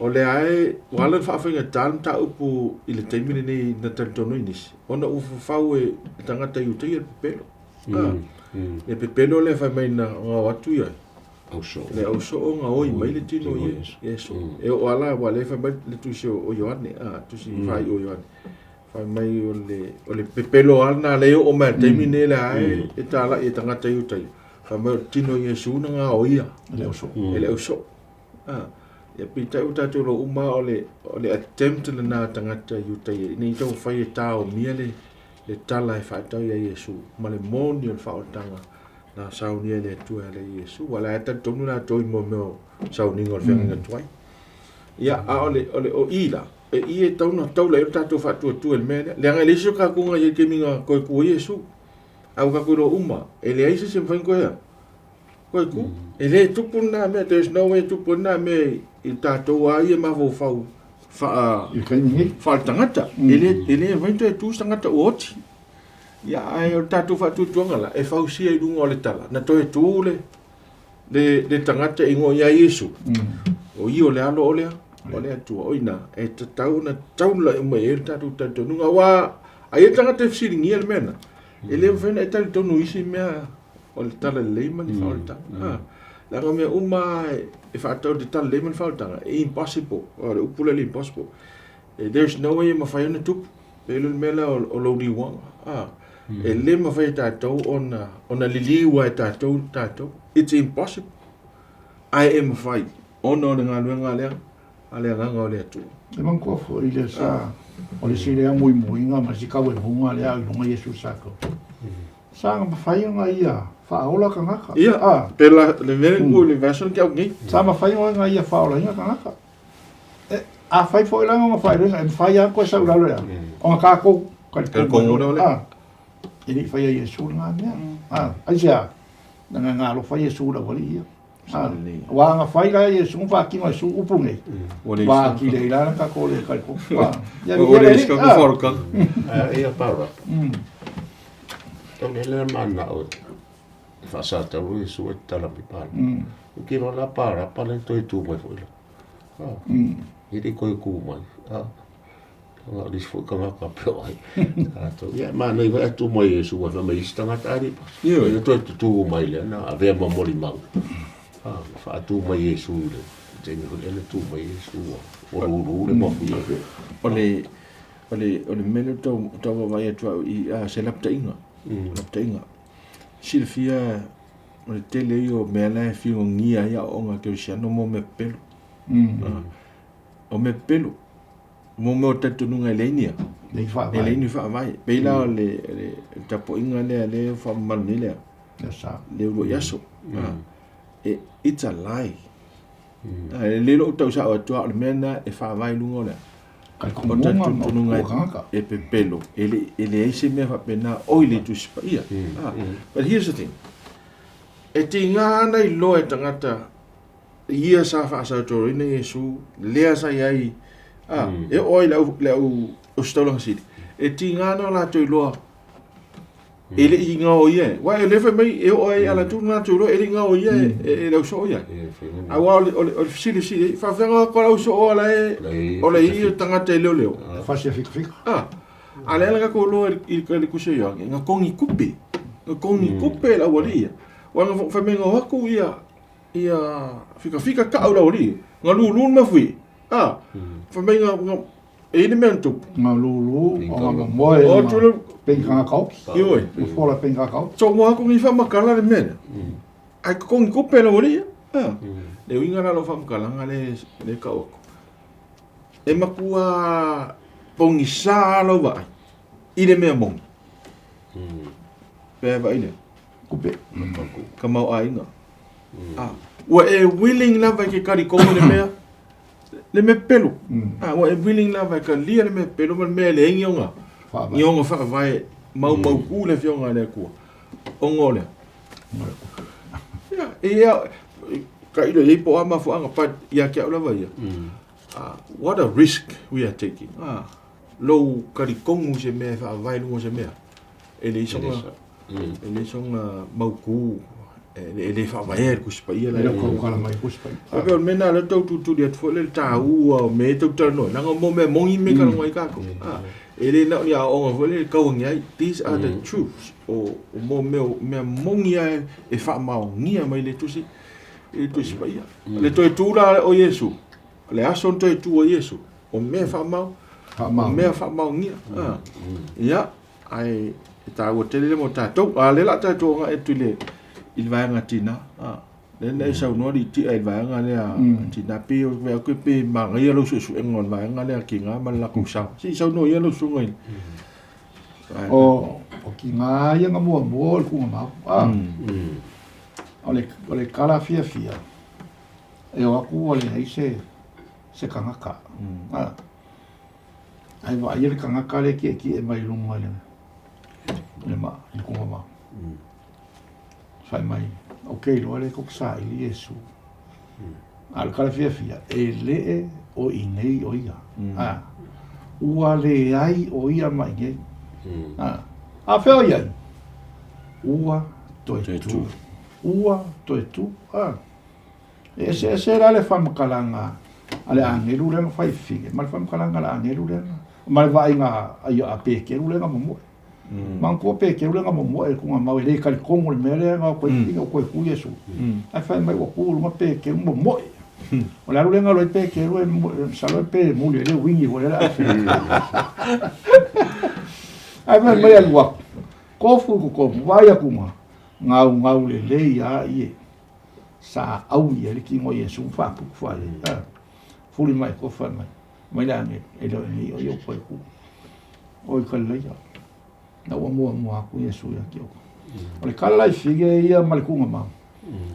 o lea lava e, ua ala ona faafaigata le mataupu i le taimi lenei na talitonu ai nisi, ona ua fafau e tagata Iutaia le pepelo. Le pepelo lea fai mai na gao atu ia le ausoo gaoi mai le tino o Iesu. E oo lava la, aua o lea e fai mai le tusi o Ioane, tusi faaiu o Ioane, Fai mai o le, o le pepelo lava lena lea e oo mai i le taimi lenei lea e, e talai e tagata i uta ia. Fai mai o le tino o Iesu na gaoia E le ausoo. e le ausoo. Ah, ia peitai ua tatou iloa uma o le, o le attempt lena a tagata i uta ia ina ia taumafai e taomia le, le tala e faatau ia Iesu ma le moni o le faaolataga na saunia e le Atua e ala i Iesu. Aua o la e talitonu latou i mea o sauniga o le feagaiga tuai. Ia, a o le, o le, o i la, E i e tau na taula ai lo tatou faatuatua i le mea lea. Leaga e leai se isi o kakou na i ai i le taimi na toe tu ai Iesu. A ua tatou iloa uma, e leai se isi e mafai ona toe a? Toe tu. E le tupu lena mea, there is no way e tupu ai lena mea i tatou lava ia mafaufau faa, I le taimi nei. faaletagata. E le, e le mafai ona toe tu se tagata ua oti. Ia, ae o le tatou faatuatuaga la, e fausia i luga o le tala, na toe tu le, le, le tagata e igoa ia Iesu. O ia o le alo o le, o le Atua. O ina, e tatau ona taula uma i ai le tatou talitonuga. Aua, ai e tagata e fesiligia le mea na. E le mafai ona e talitonu i isi mea o le talalelei ma le faaolataga. Ah, leaga mea uma e faatatau i le talalelei ma le faaolataga, e impossible. O le upu lea le impossible. There's no way e mafai ona tupu. Pei o le mea lea o lou liuaga. Ah, e le mafai e tatou ona, ona liliu lava e tatou tatou. It's impossible. Ae e mafai ona o le galuega lea a le Agaga o le Atua. E manatua foi le sa o le isi lea muimuiga ma le isi tauemuga lea i luga Iesu sa kau. Sa na mafai ona ia faaola tagata. Ia, ah. pe la, le mea mm. le version ke au nei. Sa mafai ona ia faaolaina tagata. E, afai foi la ona faailoina, e mafai lava ona toe sau i lalo ia, ona tatou talitonu mai loa, a, e le i faia e Iesu lena mea. A, aisea? Leaga na alofa Iesu i le aualii ia. A, aua ana fai la e Iesu ma faatino e Iesu upu nei, ua atili ai la le tatou le talitonu. A, ia viia le Alii. A, ia Paula, o le lea manao e faasatauro Iesu e tatala mai Paula. O kilo la Parapa le toe tu mai foi la. E le i toe tu mai. Na o le isi foi tagata pe o ai. Tatou, ia, manaia foi ae tu mai Iesu ai fai mai isi tagata alii. Ioe. Ia toe tutū mai lea na avea ma molimau. Na faatu mai Iesu i le taimi foi lea na tu mai Iesu ua ua lulu le mafuie. O le, o le, o le mea lea ou tau, tau vaavaai atu au i a se lapataiga. Lapataiga. Silafia o le tele ia o mea la e filogia ai aoaoga a kerisiano mo mea pepelo. O mea pepelo, mo mea o talitonuga e leai ni a? E leai ni faavae. Pei la o le, le tapuaiga lea lea e faamamalu nei lea. Le uluai aso. E, it's a lie. E le lou tau sao atu o le mea lena e faavae i luga o le o talitonuga e pepelo. E le, e leai se mea faapena o i le Tusi Paia. But here's the thing. E tiga ana iloa e tagata ia sa faasautoloina Iesu, lea sa i ai, a, e oo ai le au, le au ositaulaga sili, e tiga ana o latou iloa, e le i gaoia e. Aua o lea fai mai e oo ai a latou latou iloa e le i gaoia e, e, e le ausoo ia. Aua o le, o le, o le fesili sili ai, faafefea ko le ausoo o la e, o le ia tagata e leoleo. Fasi a fikafika. A, a lea la tatou iloa i le tusi o Ioane, na togi kupe, na togi kupe le aualii ia. Aua na fai mai na o atu ia, ia fikafika kau le aualii, na lulu le mafui. A, fai mai na, na, e i ai le mea na tupu. Na lulu, o na momoe, O atu le, penikana kaoki. Ioe. Na fola penikana kaoki. So mo aku ni whamakala le mea lea. Ai kokongi kupe le aualii ia. A, le uiga la o lau faamatalaga le, le kau aku. E matua pogisa lou vaai i le mea moni. Pea e vaai lea. Kupe. Ka mau aiga. Ah, ua e willing lava e ke talitonu le mea, le mea pepelo. Ah, ua e willing lava e talia le mea pepelo ma le mea e leai ni ona, ni ona faavae maumautu le Afioga a le Atua. Ona o le a? Ia, ia, tailo i ai po o a mafuaaga, but ia te au lava ia, what a risk we are taking. Ah, lou talitonu i se mea e faavae i luga o se mea, e leai sona, e leai sona mautu. E le faavaea i le Tusi Paia la. E le o tautala mai i le Tusi Paia. Faapea o le mea lena o lea tau tulituli atu foi le taua o mea e tau talanoa ai, leaga o mea moni mea e talanoa ai tatou. E le na o ni aoaoga foi lea e tau agi ai. These are the truths. O mea, mea moni lava e faamaonia mai le Tusi, i le Tusi Paia. Le toe tu la o Iesu, le aso na toe tu ai Iesu, o mea o mea faamaonia. Ia, ae e taua tele le mo tatou. A lea la tatou agai atu i le vaega tina. Lea na e saunoa litia i le vaega lea tina pe o vea ke pe manaia lau suesuega o le vaega lea tina ma le latou sao. Se i saunoa ia lau susuga i le O tina ia na muamua o le tuugamau. O le tala fiafia, e o atu ua leai se tagata. Ae vaaia le tagata lea e tietie mai luga i le maa, i le tuugamau. Fai mai, ou te iloa lea tou te saili Iesu. A o le tala fiafia, e lee o i inei o ia. Ua leai o ia ma i inei. A fea o i ai? Ua toe tu. Ua toe tu. E eseese la le faamatalaga a le agelu lea na faifine ma le faamatalaga a le agelu lea ma le vaaiga a Peteru lea na momoe. Manatua Peteru lea na momoe i le tuugamau e le talitonu i le mea lea na toe o toe tu Iesu. Ae fai mai ua tu i luga Peteru momoe. O le alu lea na alu ai Peteru e masalo pe muli ai le uini foi lea le afi. Ae fai mai alu atu. Tofu i totonu, vaai atu ma gaugau lelei lava ie. Sa aui ai le tino o Iesu ma faaputu faalelei. Fuli mai koa fai mai. Mai le agelu, e le o nei o ia ua toe tu. O i Kalilaia. Na ua muamua atu Iesu ia te outou. O le tala i fige ia ma le tuugamau.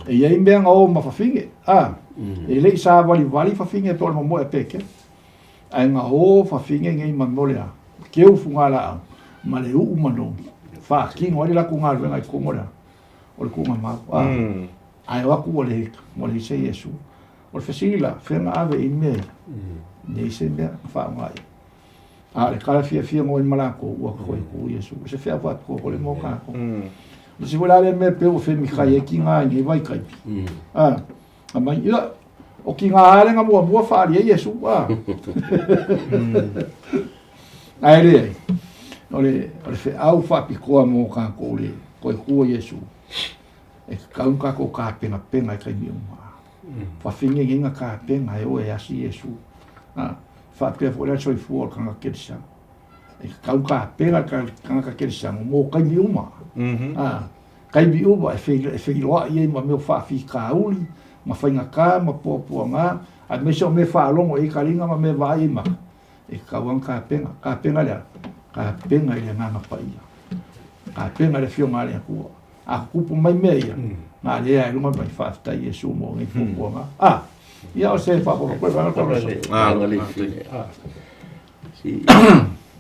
E i ai mea na o ma fafine. E le i savalivali fafine pe o le momoe a Peteru. Ae na o fafine nei ma mea o le a? Keu fugalaau ma le uu manogi. Faatino ai le latou galuega i totonu o le a? O le tuugamau. Ae o atu ua leai se Iesu. O le fesili la, fea na ave i mea ia? Leai se mea na faaaoga i ai. A o le tala fiafia na o ai ma latou, ua toe tu Iesu. O se feau faapitoa foi lea mo tatou. O le isi foi la lea mea pei ua femikai ai tina i nei vaitaimi. Aumai, ia, o tina lava lea na muamua faaali ai Iesu. Ae leai, o le feau faapitoa mo tatou le toe tu o Iesu, e tatau ona tatou tapenapena i taimi uma. Fafine nei na tapena e o e asi Iesu. Faapea foi la le soifua o le tagata kerisiano. E tatau ona tapena le tagata kerisiano mo taimi uma. Taimi uma e feiloai ai ma mea o faafitauli, ma faigata, ma puapuaga, aemaise o mea e faalogo i ai taliga ma mea e vaai ai maka. E tatau lava ona tapena. Tapena i le a? Tapena i le Agaga Paia. Tapena i le Afioga a le Atua. A tutupu mai mea ia, na lea e luga mai, faafetai Iesu mo nei puapuaga. Ia o se faaopoopo foi le Si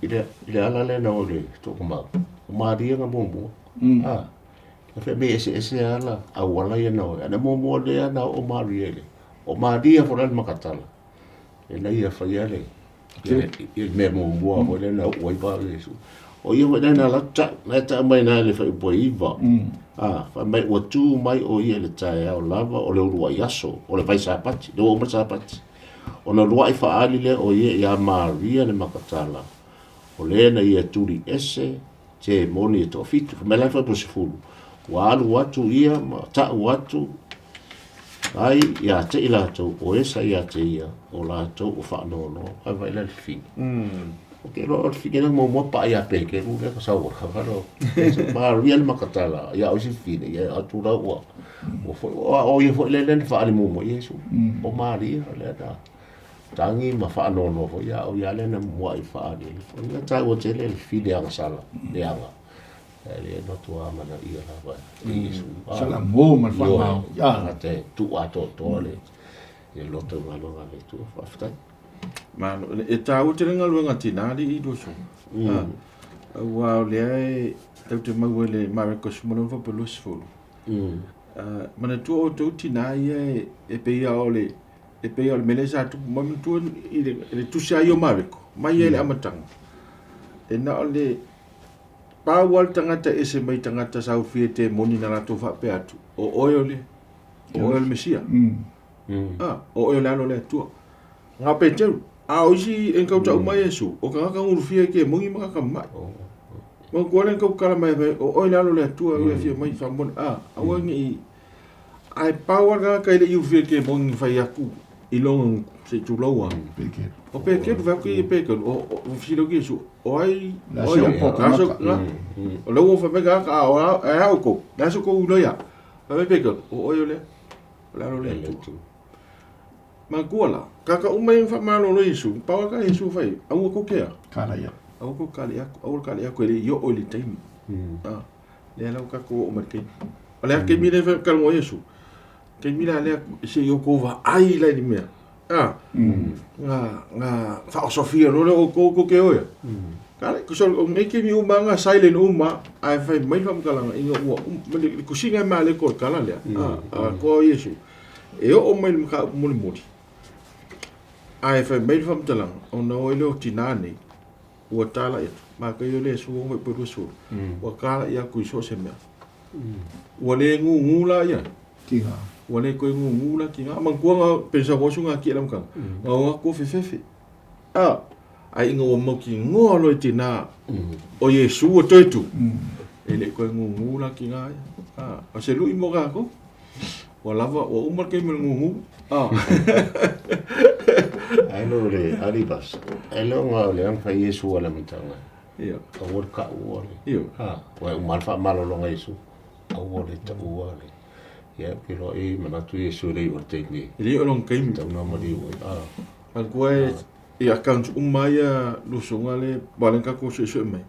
i le ala lea na o le toʻakamau, o Maria na muamua. Na fai mai eseese ala auala ia na o ai. Na muamua lea na oo Maria i le, o Maria foi la le makatala. E na ia faia le i le mea muamua foi lea na oo ai pa Iesu. O ia foi lea na alu atu tau, na e tau mai na le fuaiupu e 9. Fai mai ua tu mai o ia i le taeao lava o le uluai aso, o le vai Sapati, le ua uma le Sapati. Ona luai faaali lea o ia ia Maria le makatala, o le na ia tuli ese te moni e toafitu. Fai mai la le fuaiupu 10, ua alu atu ia ma tau atu ai ia te i latou, o esa ia te ia, o latou o faanoanoa. Fai mai la le fili. O te iloa o le fili lea muamua paa ia Peteru lea ka sau ka falo. Maria le makatala, ia o isi fili, ia atu la ua. Ua foi, o ia foi lea na faali muamua Iesu. O Maria lea na tagi ma faanoanoa foi ia o ia lea na muai faali. O ia taua tele le fili agasala, le aga. E le no tua mana ia lava e Iesu. Salamo ma le faamao. Ia te tuu atoatoa le loto galuega a le Atua. Faafetai. Malo, e taua tele galuega tina alii i luaso. Aua o lea e tau te maua i le Mareko 16 faapea 20. Manatua outou tina ia e pei o le mea lea sa tupu mai manatua i le tusi a ia o Mareko mai ia i le amataga. E na o le Pau lava le tagata e ese mai tagata sa ulufia i temoni na latou faapea atu, O oe o le, o oe o le Mesia. A, o oe o le Alo o le Atua. Nga Peteru, a o isi e gauta uma Iesu, o tagata ulufia i kemoni ma tagata mamai. Ma kua le kau kala mai mai, o oe le Alo o le Atua, e afio mai faamolemole. A, aua ne i, ae pau lava le tagata e le i ulufia i kemoni na fai atu i lona se i tulou lava. O Peteru, fai atu ia Peteru, o fesili atu Iesu, o ai, o ai, o le ua fai mai tagata, a o e a outou, le a se outou iloa ia. Fai mai Peteru, o oe o le, o le Alo o le Atua. Manatua la, tagata uma ia na faamalolo Iesu, pau lava ka Iesu fai, aua tou te a? Kala ia. Aua tou kala atu, aua le kala atu e le i oo i le taimi. Ah, lea la ua tatou oo mai i le taimi. O le a le taimi lea e talanoa ai Iesu? Taimi la lea se i outou vaai la i le mea. Ah, nga nga faaosofia loa lea o outou tou te o ia. Kala, so, o nei taimi uma nga silent uma, ae fai mai le faamatalaga ina ua uma, le tusiga e maleko o le tala lea, ah, a toa o Iesu. E oo mai le mataupu mulimuli, ae fai mai le faamatalaga, ona o ai lea o tinā nei, ua talai atu, Mataio le 16 po o le 20, ua talai atu i so o se mea. Ua le gugu la ia. Tinā. Ua le toe gugu la tinā. Manatua na pensa ko asu ngā ki e lamutanga. Nga o atu fefefe. A, ai ina ua mautinoa loa i tinā o Iesu ua toe tu. E le toe gugu la tinā ia. A, o se lui mo kākou. Ua lava, ua uma le taimi o le gugu. A. Ai lo le alibas. Ai lo nga le ang fai Iesu ala mutanga. Ia. Aua le taua le. Ia. Ha, ua uma le faamalologa Iesu. Aua le taua le. Ia, ke loa e manatu Iesu e le i o le taimi. E le i o lona taimi. Tau na maliu ai. Ah. Manatua e i accounts uma ia lusoga le ua le tatou suesue mai.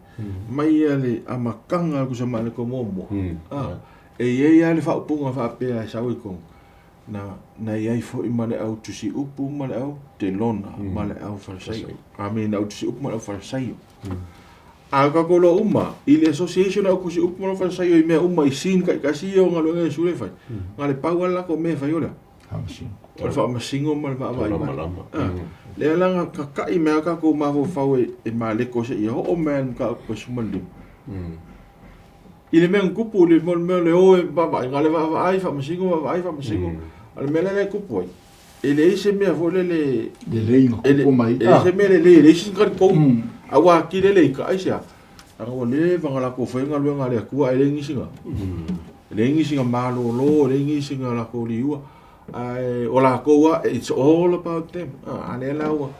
Mai ia le amataga o le tusa ma le muamua. Ah. E i ai lava le faaupuga faapea e sau i totonu, na, na i ai foi ma le au tusiupu ma le au telona ma le au farisaio. I mean, au tusiupu ma le au farisaio. A o tatou loa uma, i le association au tusiupu ma le au farisaio i mea uma i sin taitasi ia o galuega a Iesu lea e fai, na o le pau lava le latou mea e fai o le a? O le faamasino ma le vaavaai mai. Lea la na tata'i mai lava tatou mafaufau e Maleko seia oo mai lava i le mataupu 15. I le mea na tupu, i le mea o le o e vaavaai, na o le vaavaai, faamasino, vaavaai, faamasino. A o le mea la lea e tupu ai, e leai se mea foi lele... Lelei na tupu mai. E leai se mea lelei, e leai se talitonu. A ua atili le ita, aisea? Leaga ua leva ona latou faia galuega a le Atua ae leai nisi na, e leai nisi na malolo, e leai nisi na latou liua. Ae o latou lava, it's all about them. A lea la ua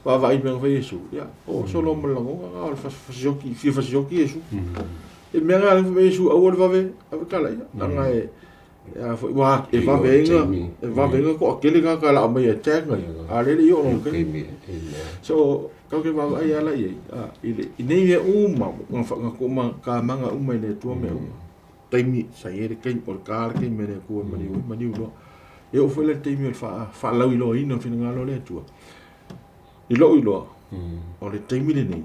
vaavaai i mea na fai e Iesu, ia, o solo ma le lagona na o le fasioti, fia fasioti Iesu. E mea na fai mai Iesu, aua le vave, ave tala ia. Leaga e, a foi, ua, e vave ai na, e vave ai na toatele tagata e laa mai e attack ia, a o lea e le i oo lona taimi. So, tatou te vaavaai lava la i ai, i le, i nei mea uma, na tamaga uma i le Atua mea uma. Taimi, sa i ai le taimi, o le ta le taimi a le Atua e maliu ai, maliu loa. E oo foi la i le taimi o le faalauiloaina o le finagalo o le Atua. I lou iloa, o le taimi lenei,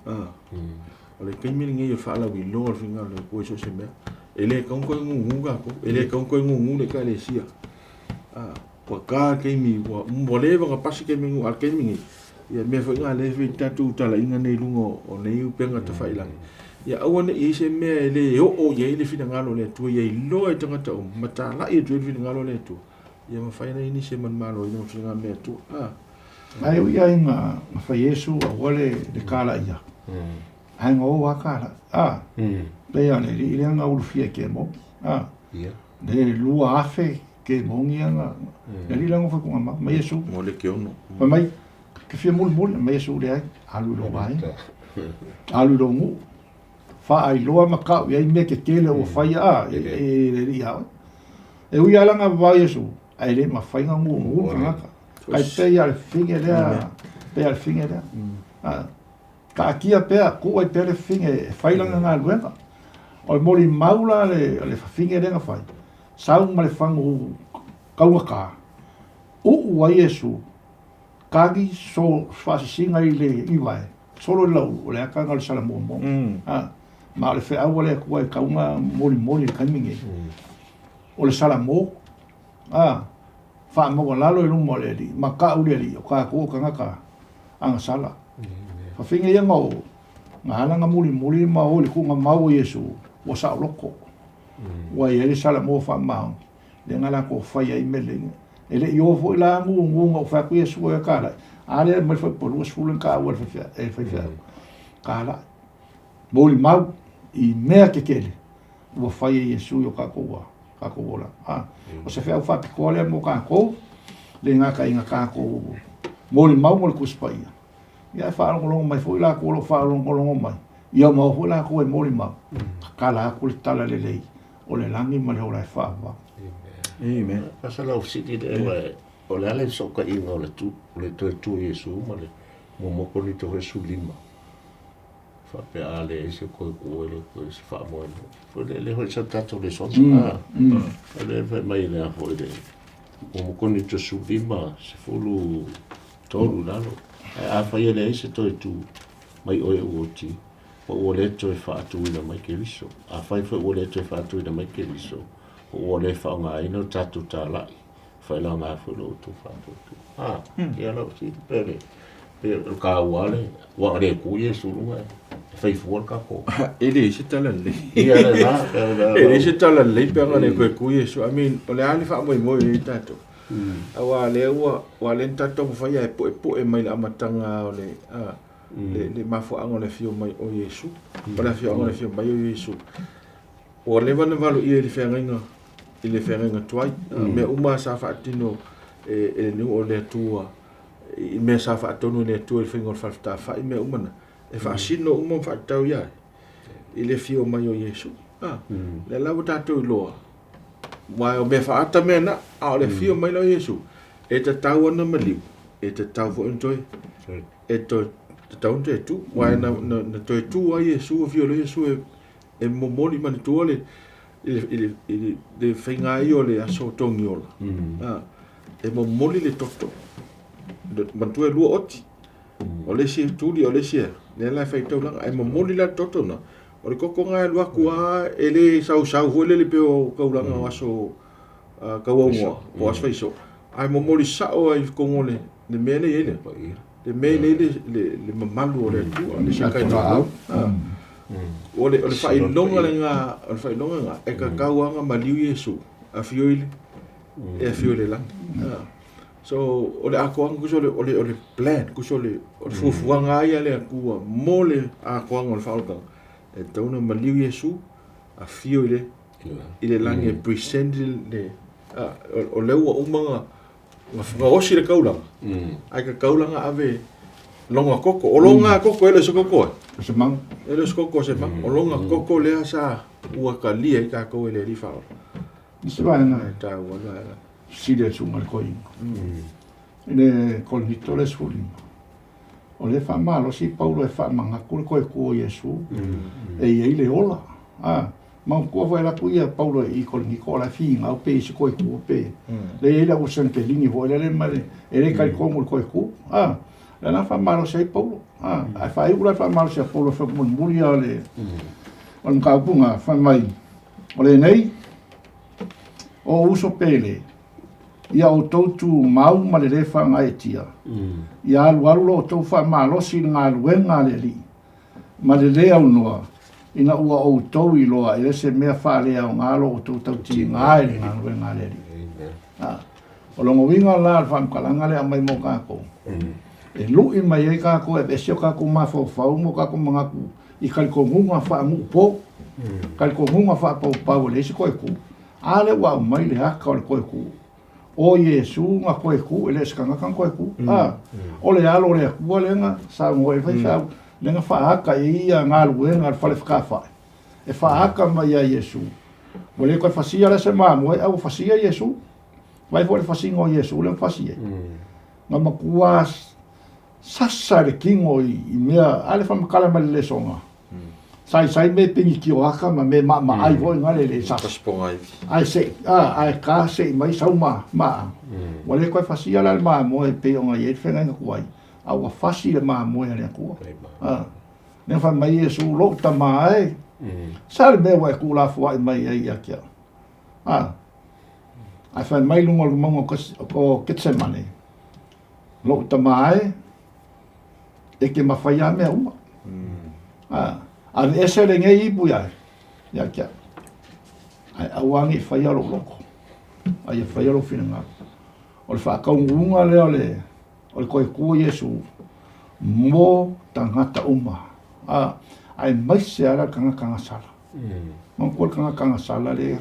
o le taimi lenei o le faalauiloa o le finagalo o le Atua i so o se mea. E le tatau ona toe gugu tatou, e le tatau ona toe gugu le Ekalesia. Ua ta le taimi, ua leva ona pasi taimi gugu, a o le taimi lenei, ia mea foi na lea e fai ai tatou talaiga nei i luga o nei upega tafailagi. Ia aua ne i i ai se mea e le oo i ai le finagalo o le Atua, ia iloa e tagata uma, ma talai atu ai le finagalo o le Atua, ia mafai ona i ai nisi e manumaloina ma finagalo o le Atua. Ae ui ai na fai Iesu aua le kala ia. Ae na o a kala. A. Pei a le alii lea na ulufia i kemogi. A. Le 2,000 kemogi ia na. Le alii lea na fai ku ma ma Iesu. Mo le ke ono. Fai mai, ke fia mulimuli, ma Iesu leai, alu i lou vaega. Alu i lou nuu. Faailoa ma kau i ai mea tetele ua faia a e le alii ia oe. E ui lava la na vavao Iesu, ae le mafai na gugu le tagata. Ai pei a le fafine lea, pei a le fafine lea. Taatia pea, tuu ai pea le fafine e fai lana galuega. O le molimau la le le fafine lea na fai, sau ma le fagu taugata, uu ai Iesu, kagi so faasisiga i le ivae, solo i le laulu, o le ata lena o le sala muamua. Ma o le feau a le Atua e tau ona molimoli i le taimi lenei. O le salamo, a, faamaualalo i luma o le Alii, ma tau le Alii, o tatou o tagata agasala. Fafine ia na o, Na ala na mulimuli ma o i le tuuga mau o Iesu, ua saoloko. Ua i ai le salamoa faamaoni, lea na latou fai ai mea lelei. E le i o foi la gugu na ou fai atu Iesu e talai. A lea mai le fuaiupu 20 lea na taua e le faifeau. Talai. Molimau i mea tetele ua fai e Iesu i o tatou tatou olaga. A, o se feau faapitoa lea mo tatou, le gata ina tatou molimau mo le Tusi Paia, ia ae faalogologo mai foi latou o lo o faalogologo mai, ia maua foi latou e molimau, tatala atu le tala lelei o le lagi ma le ola e faavavau. Amen. Asa lau fesili lea, o le a le fesootaiga o le tu, o le toe tu o Iesu ma le muamua Korinito foi 15 faapea a leai se toe tu e le toe se faamoemoe. Foi le le foi sa tatou lesona. O le fai mai le a foi le muamua Korinito 15, 13 lalo. Ae afai e leai se toe tu mai oe ua oti, ma ua le toe faatuina mai Keriso. Afai foi ua le toe faatuina mai Keriso, ma ua le faaaogaina lo tatou talai, faailoga foi lo outou faatuatua. Ah, ia lau fesili pe le pe o le taua le ua le tu Iesu i luga e fai fua le tatou. E leai se tala lelei. Ia le la, pe E leai se tala lelei pe ana le toe tu Iesu. I mean, o le a le faamoemoe i ai tatou? Aua lea ua aua lea na tatou taumafai lava e puepue mai le amataga o le le le mafuaaga o le afio mai o Iesu. O le afioaga o le afio mai o Iesu. Ua leva ona valoia i le feagaiga i le feagaiga tuai. Mea uma sa faatino e le nuu o le Atua i mea sa faatonu e le Atua i le faiga o le falefetafai mea uma na e faasino uma ma faatatau ia i le afio mai o Iesu. Lea la ua tatou iloa aua o mea faaata mea na, a o le afio mai la o Iesu e tatau ona maliu, e tatau foi ona toe e toe tatau ona toe tu. Aua na toe tu ai Iesu, afio loa Iesu e momoli manatua le i le le faiga ai o le aso togiola. E momoli le toto. Manatua e lua oti. O le isi e tuli, o le isi e, lea la e fai taulaga. Ae momoli la le toto na, o le toto na e alu atu lava, e le sausau foi lele pei o taulaga o aso tauaunoa, po o aso faisoo. Ae momoli sao lava i totonu o le mea lea e i ai le, le mea lea e i ai le mamalu o le Atua, le Shekinah. O le faailoga lena, o le faailoga lena, e tatau lava ona maliu Iesu, afio i le, e afio i le lagi. So, o le atoaga, tusa o le, o le, o le plan, tusa o le, o le fuafuaga lava ia a le Atua mo le atoaga o le faaolataga, e tatau ona maliu Iesu, afio i le, i le lagi e present le, o lea ua uma ona gaosi le taulaga, ae tatau la ona ave lona toto. O lona toto e le o se toto e. Se maga. E le o se toto o se maga. O lona toto lea sa ua talia ai tatou e le Alii Faaola. I se vaega. E taua le vaega. Fesili a le susuga i le toeaina. I le Korinito le 15, o lea e faamalosi Paulo e faamanatu le toe tu o Iesu e i ai le ola. A, manatua foi alu atu ia Paulo i Korinito o la e finau pe i se toe tu pe. Lea e i ai le au Sanekelini foi lele ma le, e le talitonu i le toe tu. A, lea la faamalosi ai Paulo. A, ae faaiu la le faamalosi a Paulo e mulimuli lava o le, o le mataupu lena, fai mai, o lenei, O uso pele, ia outou tumau ma le lē faagaeetia, ia alualu lo outou faamalosi i le galuega a le Alii, ma le lē aunoa, ina ua outou iloa e le se mea faaleaoga lo outou tautiga i le galuega a le Alii. O lona uiga la o le faamatalaga lea e aumai mo tatou, e lu'i mai ai tatou e aveese o tatou mafaufau ma o tatou manatu i talitonuga faanuupo, talitonuga faapaupau e leai se toe tu. A lea ua aumai le aka o le toe tu. O Iesu na toe tu, e le o se tagata na toe tu. A, o le Alo o le Atua lea na saunoa i ai le faifeau, lea na faaata i ai ia galuega a le fale fekafai, e faaata mai ia Iesu. Ua le toe fasia la se mamoe, a ua fasia Iesu. Vaai foi le fasiga o Iesu lea na fasi ai. Na matua sasa le tino i mea, a le faamatala mai le lesoga. Saisai me penitio aka ma me maamaai foi na le le sasa. Ae se a ae ka se mai sau ma ma. Ua le koe fasia la le mamoe pei ona i ai le feagaiga tuai, a ua fasi le mamoe a le Atua. A lea fai mai Iesu, lou tama e, sa le mea ua e tuulafoai mai ai ia te au. A ae fai mai luga o le mauga o Ketsemane, lou tama e, e te mafai lava mea uma. A, aveese lenei ipu ia ia te au, ae aua ne i faia lou loto, a ia faia lou finagalo. O le faataunuuga lea o le o le toe tu o Iesu mo tagata uma, a, aemaise lava le tagata gasala. Manatua le tagata gasala lea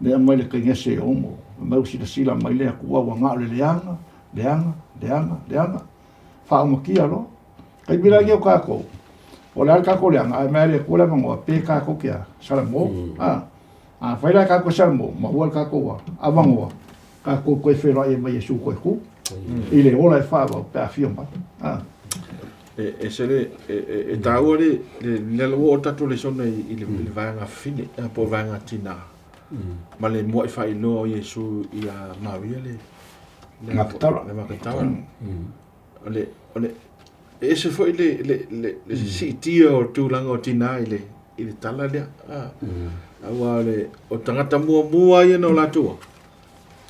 lea aumai le kainese e ono, fai mai ua silasila mai le Atua ua na o le leaga, leaga, leaga, leaga, faaumatia loa. Taimi la lenei o tatou, o le a le tatou leaga, ae aumai lava e le Atua le avanoa pe tatou te a, salamo. A, afai la tatou te salamo, maua le tatou avanoa, tatou toe feiloai ai ma Iesu toe tu, i le ola e faavau pe a afio mai. A. E ese le, e taua le, le lea ua oo tatou lesona i le vaega fafine, po o vaega tinā, ma le mua'i faailoa o Iesu ia Maria le Makatala. Le Makatala. O le, o le, e ese foi le, le, le, le siitia o tulaga o tinā i le, i le tala lea. A, aua o le, o tagata muamua ia na o latou a.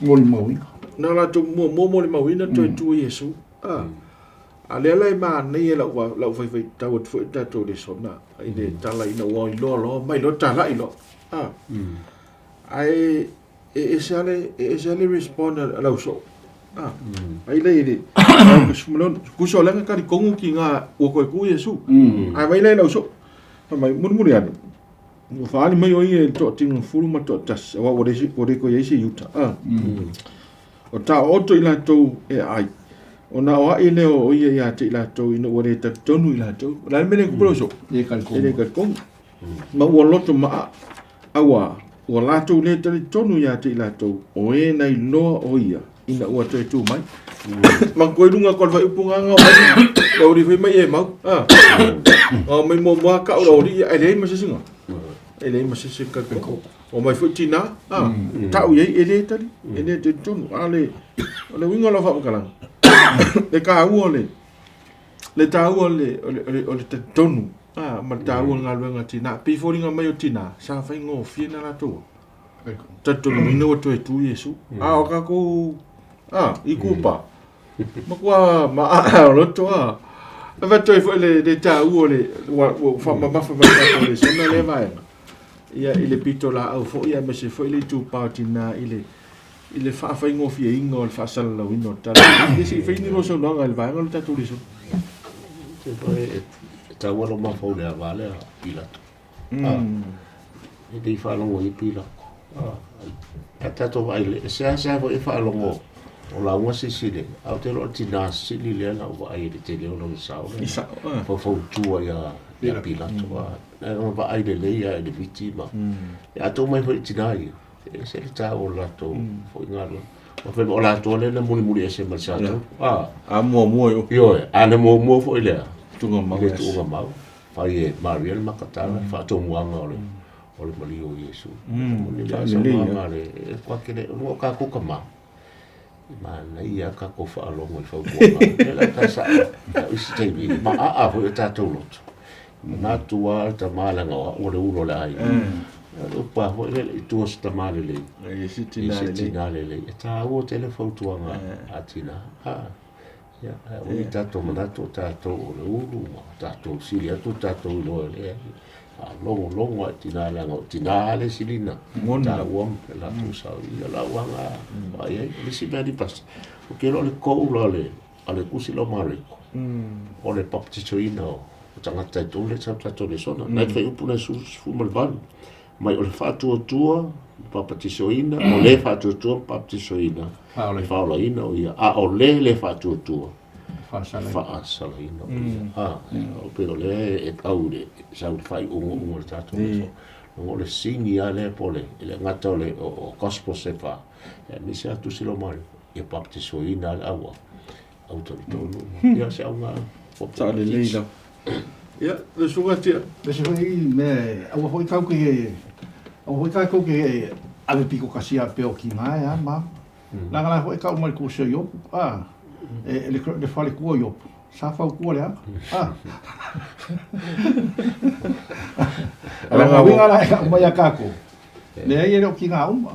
Molimauina. Na o latou muamua molimauina toe tu o Iesu. A, a lea la e manaia lau, lau faitau atu foi i le tatou lesona i le tala ina ua iloa loa mai loa talai loa. A, ae e ese lava le, e ese lava le respond a lau soo. Ah, ai le le kuso lenga kali kongu ki ngā ua koe ku Iesu. Ai mai le lau soo. Fai mai mulimuli ane. Ua faali mai o ia i le toatinga fulu ma toatasi, aua ua le ua le koe i ai se Iuta. Ah. O taooto i latou e ai. Ona o ai lea o ia ia te i latou ina ua le talitonu i latou. O le a le mea lea e kupu lau soo? E le talitonu. Ma ua loto maa Auā, ua latou le talitonu ia te i latou, o e na iloa o ia, ina ua toe tu mai. Manatua i luga atu o le faaiupu gagao mai, lau alii fai mai e mau. Gao mai muamua kau lau alii, ae leai ma se isi e leai ma se isi talitonu. O mai foi tinā, tau i ai e le tali, e le talitonu. A le, o le uiga o lau faamatalaga, le taua o le, le taua o le, o le, o le talitonu A, ma le taua o le galuega a tinā. Pei foliga mai o tinā, sa faigofie na latou talitonuina ua toe tu Iesu. A o tatou, a, i kupa, matua maaa o loto, a. E avatu ai foi le, le taua o le, ua, ua faamamafa mai tatou lesona lea vaega. Ia, i le pitolaau foi, aemaise foi le itupa o tinā i le, i le faafaigofieina o le faasalalauina o le tala. Ia se i fai ni lua saunoaga i le vaega o le tatou lesona. E taua lou mafaufau i le ava lea a Pilato. E le i faalogo i Pilato. A tatou vaai le, seasea foi e faalogo o lauga sisi le, a ou te iloa o le tina sili lea na ou vaai i le tele o lona sao lea. Faufautua ia Pilato. Ae ona vaai lelei lava i le miti ma... A tuu mai foi i tina ia, E ese le taua o le latou foi galuega. O fai o latou lea na mulimuli ese ma le satou. A. A muamua i o. Ioe, a na muamua foi lea. Tuuga mau. Le tuuga mau. Fai e Maria le Makatala, faatomuaga o le o le maliu o Iesu. Moni le saunoaga le e kua kele o luga o kākou tama. Manaia a kākou faalogo i fautuaga. Le la ka sa isi taimi ma aa foi o tātou loto. Manatu lava le tama leaga o au o le ulu o le aiga. O le upu lava foi lele, i tua o se tama lelei, i se tina lelei. E taua tele fautuaga a tina. Ia, ae aua ne i tatou manatu o tatou o le ulu ma tatou sili atu tatou iloa e leai. Faalogologo lava i tina leaga o tina lava le silina taua ma latou sao. Ia o lau aga vaai ai. O le isi mea Lipasi, ou te iloa o le goal a le tusi lea o Mareko, o le papatisoina o tagata i totonu lea sa tatou lesona. Na e fuaiupu na 18, mai o le faatuatua papatisoina, o le faatuatua papatisoina, faaolaina o ia, a o le le faatuatua, faasalaina o ia. A, o pei o lea e tau i le sau i le faaiuga o le tatou lesona. O le sini lava lea po o le, e le gata o le o gospel se fa, aemaise lava tusi lea o Mareko, ia papatisoina le au au talitonu. Ia se auga. Sao lelei lava. Ia, le susuga Tia. Le isi foi mea, aua foi tatou te, aua foi tatou te ave pito tasi a pea o tina e a ma. Leaga la foi e tau mai le tusi o Iopu, a, e, le, le faletua o Iopu, sa fautua leaga, a. O lona uiga la e tau mai ia tatou, Leai e le o tiga uma.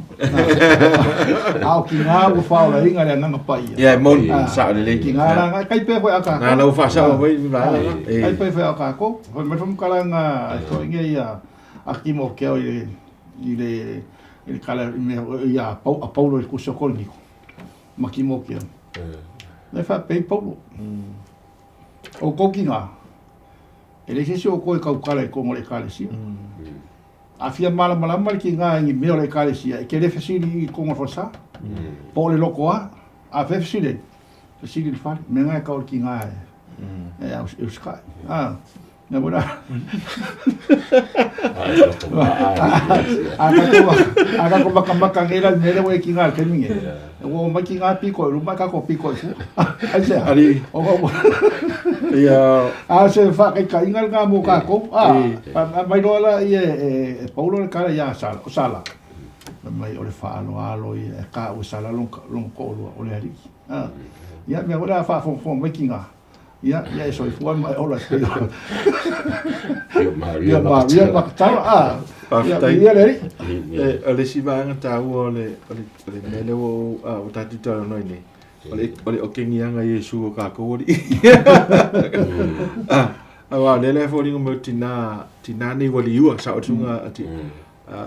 A o tiga ua faaolaina e le Agaga Paia. Ia, e moni, sao lelei. Tiga la na, tai pei foi a tatou. Na la ua faasao foi le vaega lena. Tai pei foi a tatou. Fai mai le faamatalaga a le toeaina ia a Timoteo i le i le i le tala i mea ia a Paulo i le tusi o Korinito ma Timoteo. Na e faapea Paulo. O outou tiga, e leai se isi o outou e tautala i totonu o le Ekalesia. A fia malamalama le tiga i ni mea o le Ekalesia, e te le fesili i totonu o le falesa, po o le loto a. A fea e fesili ai? Fesili i le fale. O mea na e tau o le tiga e usitai. A, mea foi la. A tatou matamata nei la i le mea lea ua i ai tiga i le taimi nei, ua omai tiga pito i luma ae tatou pito i tua. Aisea? Alii. Ona ua Ia. A o se faataitaiga lena mo tatou. A mai loa lea e Paulo le tala ia Sala, o Sala, fai mai o le faaaloalo ia e taua e Sala lona toalua o le alii. Ia, mea foi lea a faafogafoga mai tiga, ia, ia e soifua ma e ola e pei o Ia Maria Makatala. A, ia, viia le Alii. O le isi vaega taua o le mea lea ua tatou talanoa ai nei, O le okegiaga Iesu o kākou alii. Aua o lea la e foliga mai o tinā, tinā nei ua liua, sao le susuga a ti,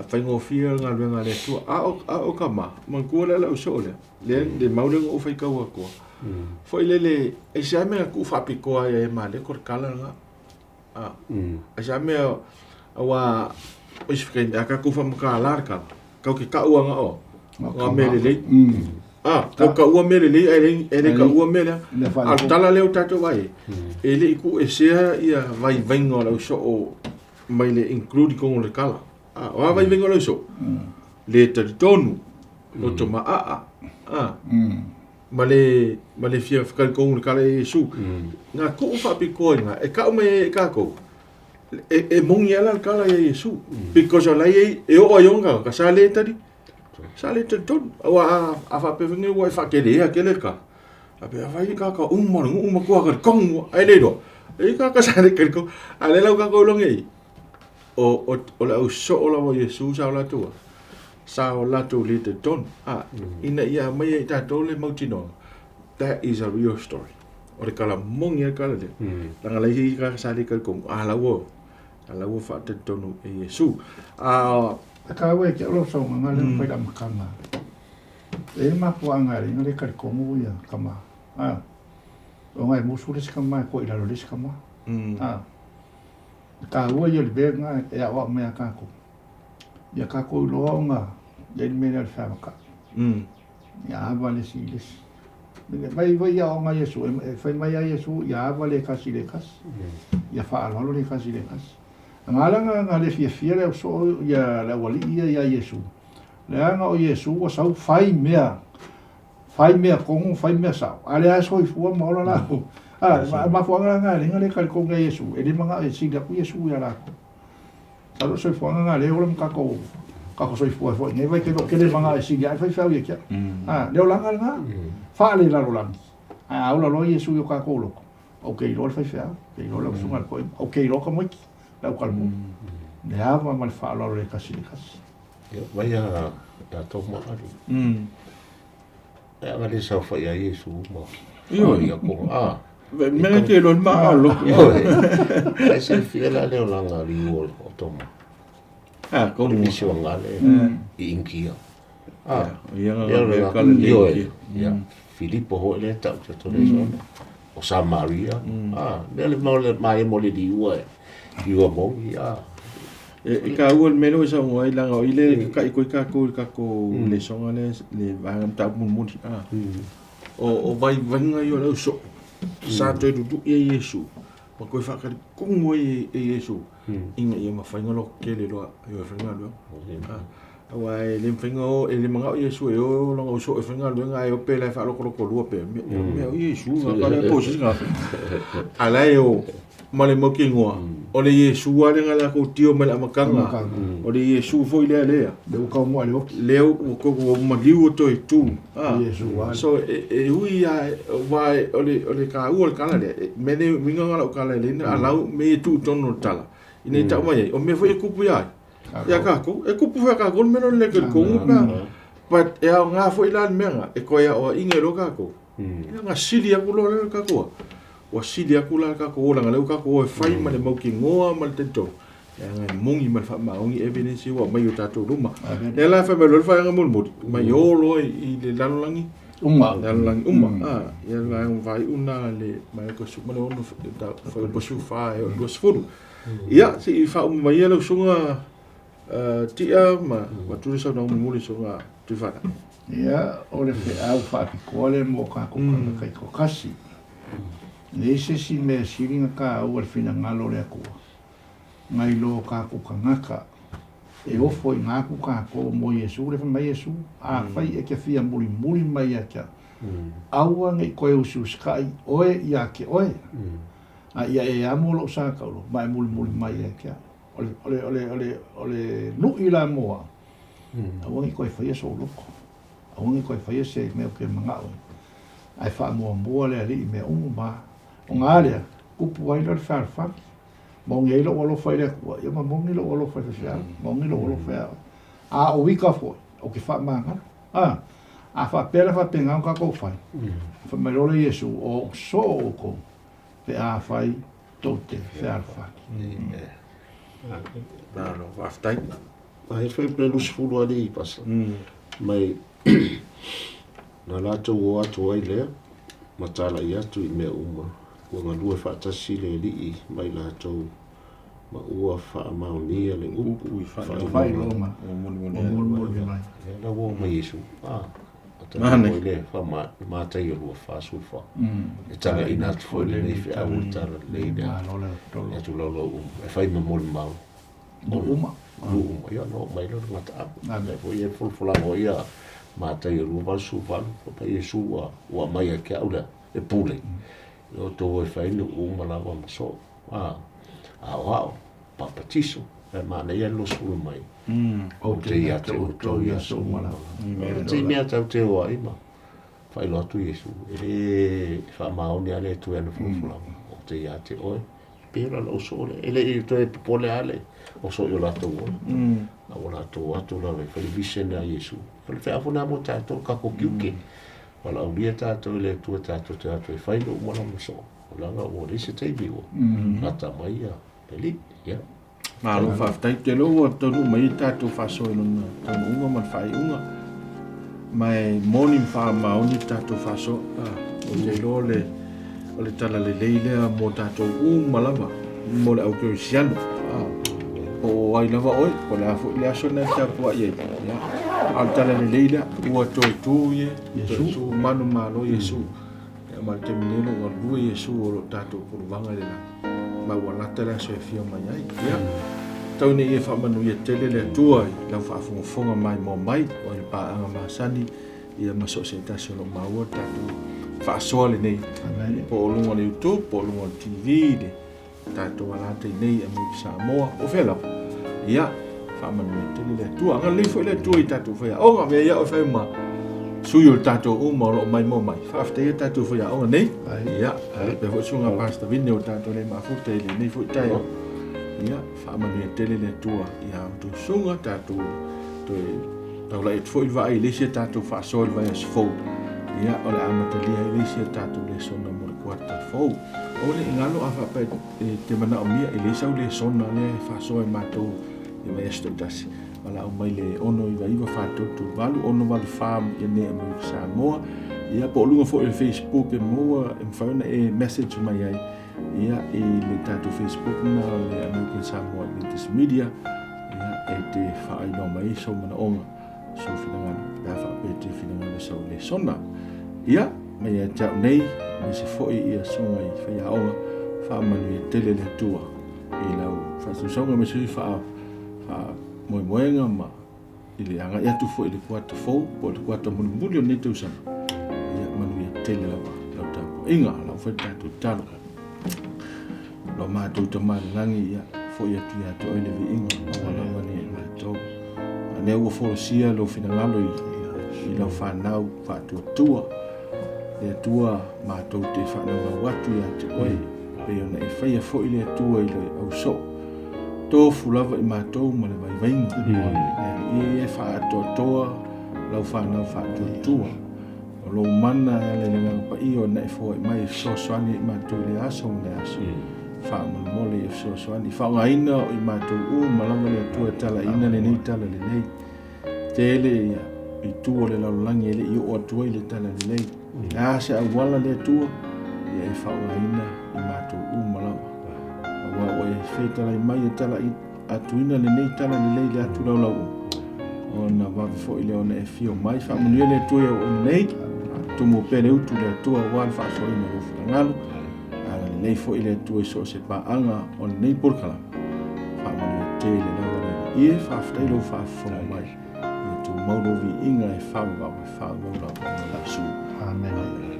faigofie le galuega a le Atua. A o, a o ka ma, manatua lea lau soo lea, lea le mau lea na ou faitau atua. Foi lele, e se a mea na tuu faapitoa ai e ma le ko le kala lena. A se a mea, aua, o isi whakaimi, a kākou whamakala le kala, kau ke kau anga o, ngā mea lelei. A, kau ka ua mea lelei, e le, e le ka ua mea lea. A o tala lea o tātou vai, e le i ku e sea ia vaivainga o le ausoo mai le include i kongo le kala. A, o a vaivainga o le ausoo? Le talitonu, loto maaa, a, ma le, ma le fia whakarikongu le kala e Iesu. Ngā kuu whaapikoa i ngā, e kau mai e kākou, e, e mongi ala le kala ia Iesu. Because o lai e, e oo ai onga, ka sa le tali, sa le talitonu. Aua a, a whaapewhenge ua e whakere ea kele ka. A pe a whai ka ka uma le nguu makua ka kongu, ai le roa. E ka ka sa le kari kongu. A le lau ka kou longe i. O, o, o le au soo lava o Iesu sa o latou a. Sa o latou le talitonu. A, ina ia mai ai tātou le mautinoa. That is a real story. O le kala mongi a kala lea. Langa lai hi ka sa le kari kongu. A lau o, a lau o whaatalitonu e Iesu. A, E ka ue ke olo sau nga le whai la makanga. E mapuanga le nga le kari kongu ia kama. A, o ngai musu le sika mai ko i lalo le sika mai. A, ka ua ia le mea nga e ao mai a kākou. Ia kākou iloa o nga ia le mea lea o le feavakai. Ia ava le isi i le isi. Mai vai ia o nga Iesu, e fai mai a Iesu, ia ava le kasi le kasi. Ia faaaloalo le kasi le kasi. Nga ala nga nga le fiafia le au soo ia le aualii ia ia Iesu. Leaga o Iesu ua sau fai mea, fai mea kogo, fai mea sao. A le a soifua ma ola lakou. A, mafuaaga la nga e leai le talitonu ia Iesu, e le manao e sili atu Iesu ia lakou. Talo le soifuaga nga lea e ola ma tatou tatou soifua ai foi i nei vaitaimi ou te le manao e sili ae faifeau ia te au. A, le olaga lena, faalelalolagi. Ae a ola loa Iesu i o tatou loto, ou te iloa le faifeau, ou te iloa lau susuga i le toeaina, ou te iloa tamaiti, le autalavou. Le ava ma le faaaloalo le tasi i le tasi. Ia, mai a tatou ma alu. E aga le saofai a Iesu ma. Ioe. Ia ko a. Mea te loa le maalo. Ioe. Ai se fia la le olanga li o o toma. A, ko Le misi o ngale i inkia. A. Ia Ia nga le mea kala le Ioe. inkia. Ia. Filipo ho le tau te tole sona. O Samaria. A, le le mau le mai mo le liua e. Liua mongi a. E ka ua le mea lea ua e saunoa ai leaga o i le kaka'i koe kākou i le tatou lesona lea le vaega mataupu mulimuli a. O vaivaiga ia o le au soo sa toe lulu'i ai Iesu ma toe faatalikonu ai e Iesu ina ia mafai ona lototele loa e o e faigaluega. Aua e le mafai ona o, e le manao Iesu e o lona uso e faigaluega ae o pe la e faalotolotolua pea. Mea o Iesu na ka lea po o se isi tagata. A la e o ma le mautinoa, o le Iesu lava lea na latou tio mai le amataga, o le Iesu foi lea lea. Lea ua taunuu le oti. Lea ua ua maliu ua toe tu. Iesu lava. So e ui lava, aua o le taua o le tala lea, mea nei uiga na o lau tala e leai na alau mea ia e tuu i totonu o le tala, ina ia tau mai ai, o mea foi e tupu ia ai. Ia kākou, e kupu fea kākou le mea le ke kongu pa. But e ao ngā foi la le mea e koe ao inga lo kākou. Ia ngā sili aku lo le kākou. Ua sili aku la kākou o langa leu kākou e fai ma le mau ki ngoa ma le tento. Ia ngā mongi ma le wha evidence ua mai o tātou luma. E la whai mai lo le whai anga mulimuli. Mai o loa i le lalolangi. Uma. Lalolangi uma. Ia la vai una le mai ko su ma le ono whai pasu wha e o lua sefulu. Ia, si i wha uma mai lau sunga tia ma tuli sau na mulimuli sunga tuwhana. Ia, o le wheau whaapikoa le mō kākou kai ko kasi. Le se si mea siringa ka au le finangalo le akua. Ngai lo kākou kangaka. E ofo i ngāku kākou mo Iesu le whamai Iesu. A whai e kia fia muri muri mai a kia. Aua ngai koe usiusikai oe ia ke oe. A ia e amo lo sa kaulo mai muri muri mai a kia. Ole nui la moa. Aua ngai koe whai e so loko. Aua ngai koe whai e se mea ke mangao. Ai wha mua mua le ali i mea umu ma. O ngā lea, kupu ai lo le whalwhali. Mongi ai lo alofa i le akua. Ia ma mongi lo alofa i le mongi lo alofa ia. A o wika foi, o ke wha mangalo. A wha pera wha penga ka kou whai. Wha mai role Iesu o so o kou. Pe a whai tau te whalwhali. Nā no, whaftai. A he whai pre lusifulu ali i pasa. Mai nā lātou o atu ai lea, ma tāla i atu i mea uma. Ua ngalua whaatasi le li'i mai lātou ma ua whaamaonia le upu i whailonga. O muli O muli muli mai. E la ua mai Iesu. Mane. O le wha mātai o lua wha wha. E tala ina atu foi le nei whia au tala le ina. Malo le tolo. E atu lau lau umu. E whai ma moli mau. Uma. Uma. Ia no mai lo ngata apu. Amen. E foi e fulfulanga ia mātai o lua valu valu. Wha Iesu ua mai a kia au lea. E pule. O tō e whai nu uma lava ma so. A ao, papatiso. E mana ia lo sulu mai. O te ia te o tō ia so uma lava. Te mea tau te oa ima. Whai lo atu Iesu. E wha maoni ale tu ana fulfulanga. O te ia te oe. Pera la o le. Ele i toe popole ale. O so i o lātou ola. A o lātou atu la le whai visena Iesu. O le whaafuna mo tātou kako kiuke. Wala au lia tātou le tua tātou te atu e whai no uma la maso. O langa o le se teibi o. Lata mai ia. Peli, ia. Malo whaftai te lo o tonu mai tātou whaso i lona tonu unga ma whai unga. Mai moni wha maoni tātou whaso. O te lo le o le tala le leilea mō tātou uma lava. Mō le au keo siano. O ai lava oi, o le afu le aso nei tāpua i ai. A le tala le leilea, ua toi tū ie, Iesu, manu malo Iesu. Ia ma le teminelo ua lua Iesu o lo tātou puruvanga le la. Ma ua lata le aso e fia mai ai. Ia, tau nei e whamanu ia tele le atua i lau whaafongafonga mai mō mai, o le pāanga masani, ia maso se tasi o lo maua tātou whaasoa le nei. Po o lunga le YouTube, po o lunga le TV, le tātou alata i nei a mai Samoa, o whela. Ia, whamanu ia tele le atua. Anga le foi le atua i tātou whaia. O ngā mea ia o whai ma sui o tātou uma o lo mai mō mai. Whaafte ia tātou whaia onga nei. Ia, pe fo sunga Pastor Vine o tātou nei mafuta i le nei foi taio. Ia, whamanu ia tele le atua. Ia, o tō sunga tātou toe taula e foi vai le sia tātou whaasoa le vai as fou. Ia, o le amatalia i le sia tātou le sona mo le kuata fou. O le ingalo a whape te mana o mia i le sau le sona le whaasoa e mātou i vai as tasi. Wala o mai le ono i vai wha valu ono valu farm i ne mo Samoa. Ia po lunga fo i Facebook e moa e mwhauna e message mai ai. Ia i le tātou Facebook na o le American Samoa Adventist Media. Ia e te whaai mai so mana onga. So finangalo, pea whape te finangalo sau le sona. Ia, mai a tau nei, me se foi ia sunga i whaia onga, wha manu ia tele le atua. I lau whatusonga me sui wha moemoenga ma i le anga i atu foi i le kuata fou, po le kuata mulimuli o nei tausanga. Ia, manu ia tele lava, lau tāpo inga, lau whai tātou talo. Lau mātou tamari langi ia, foi atu ia te oile vi inga, awa lava ni e mātou. Nea ua folosia lau finangalo i lau whanau whaatuatua. Le atua mātou te whanau atu ia te oe. Pe ona e whaia foi le atua i le au so. Tofu lava i matou ma le vaivaiga. Le Alii e, e faaatoatoa lau fanau faatuatua. O lou mana e ala i le Agaga Paia ona e foai mai e fesoasoani ai i matou i le aso ma le aso. Faamolemole ia fesoasoani. Faaaogaina o i matou uma lava le Atua e talaina lenei tala lelei. Tele ia itu o le lalolagi e le i oo atu ai le tala lelei. E a se auala le Atua, ia e faaaogaina i matou uma lava. Aua ua e fetalai mai e tala atuina lenei tala lelei le atu laulau ona vave foi lea ona e fio mai. Faamanuia le Atua i auauna nei, tumu pea le utu le Atua aua le faasoaina o lou finagalo. Agalelei foi le Atua i so o se paaga o lenei polokalame. Faamanuia tele lava le Alii. Ie, faafetai lou faafofoga mai. Ia tumau lou viiga e faavavau e faavavau lava ona Iesu. Amen.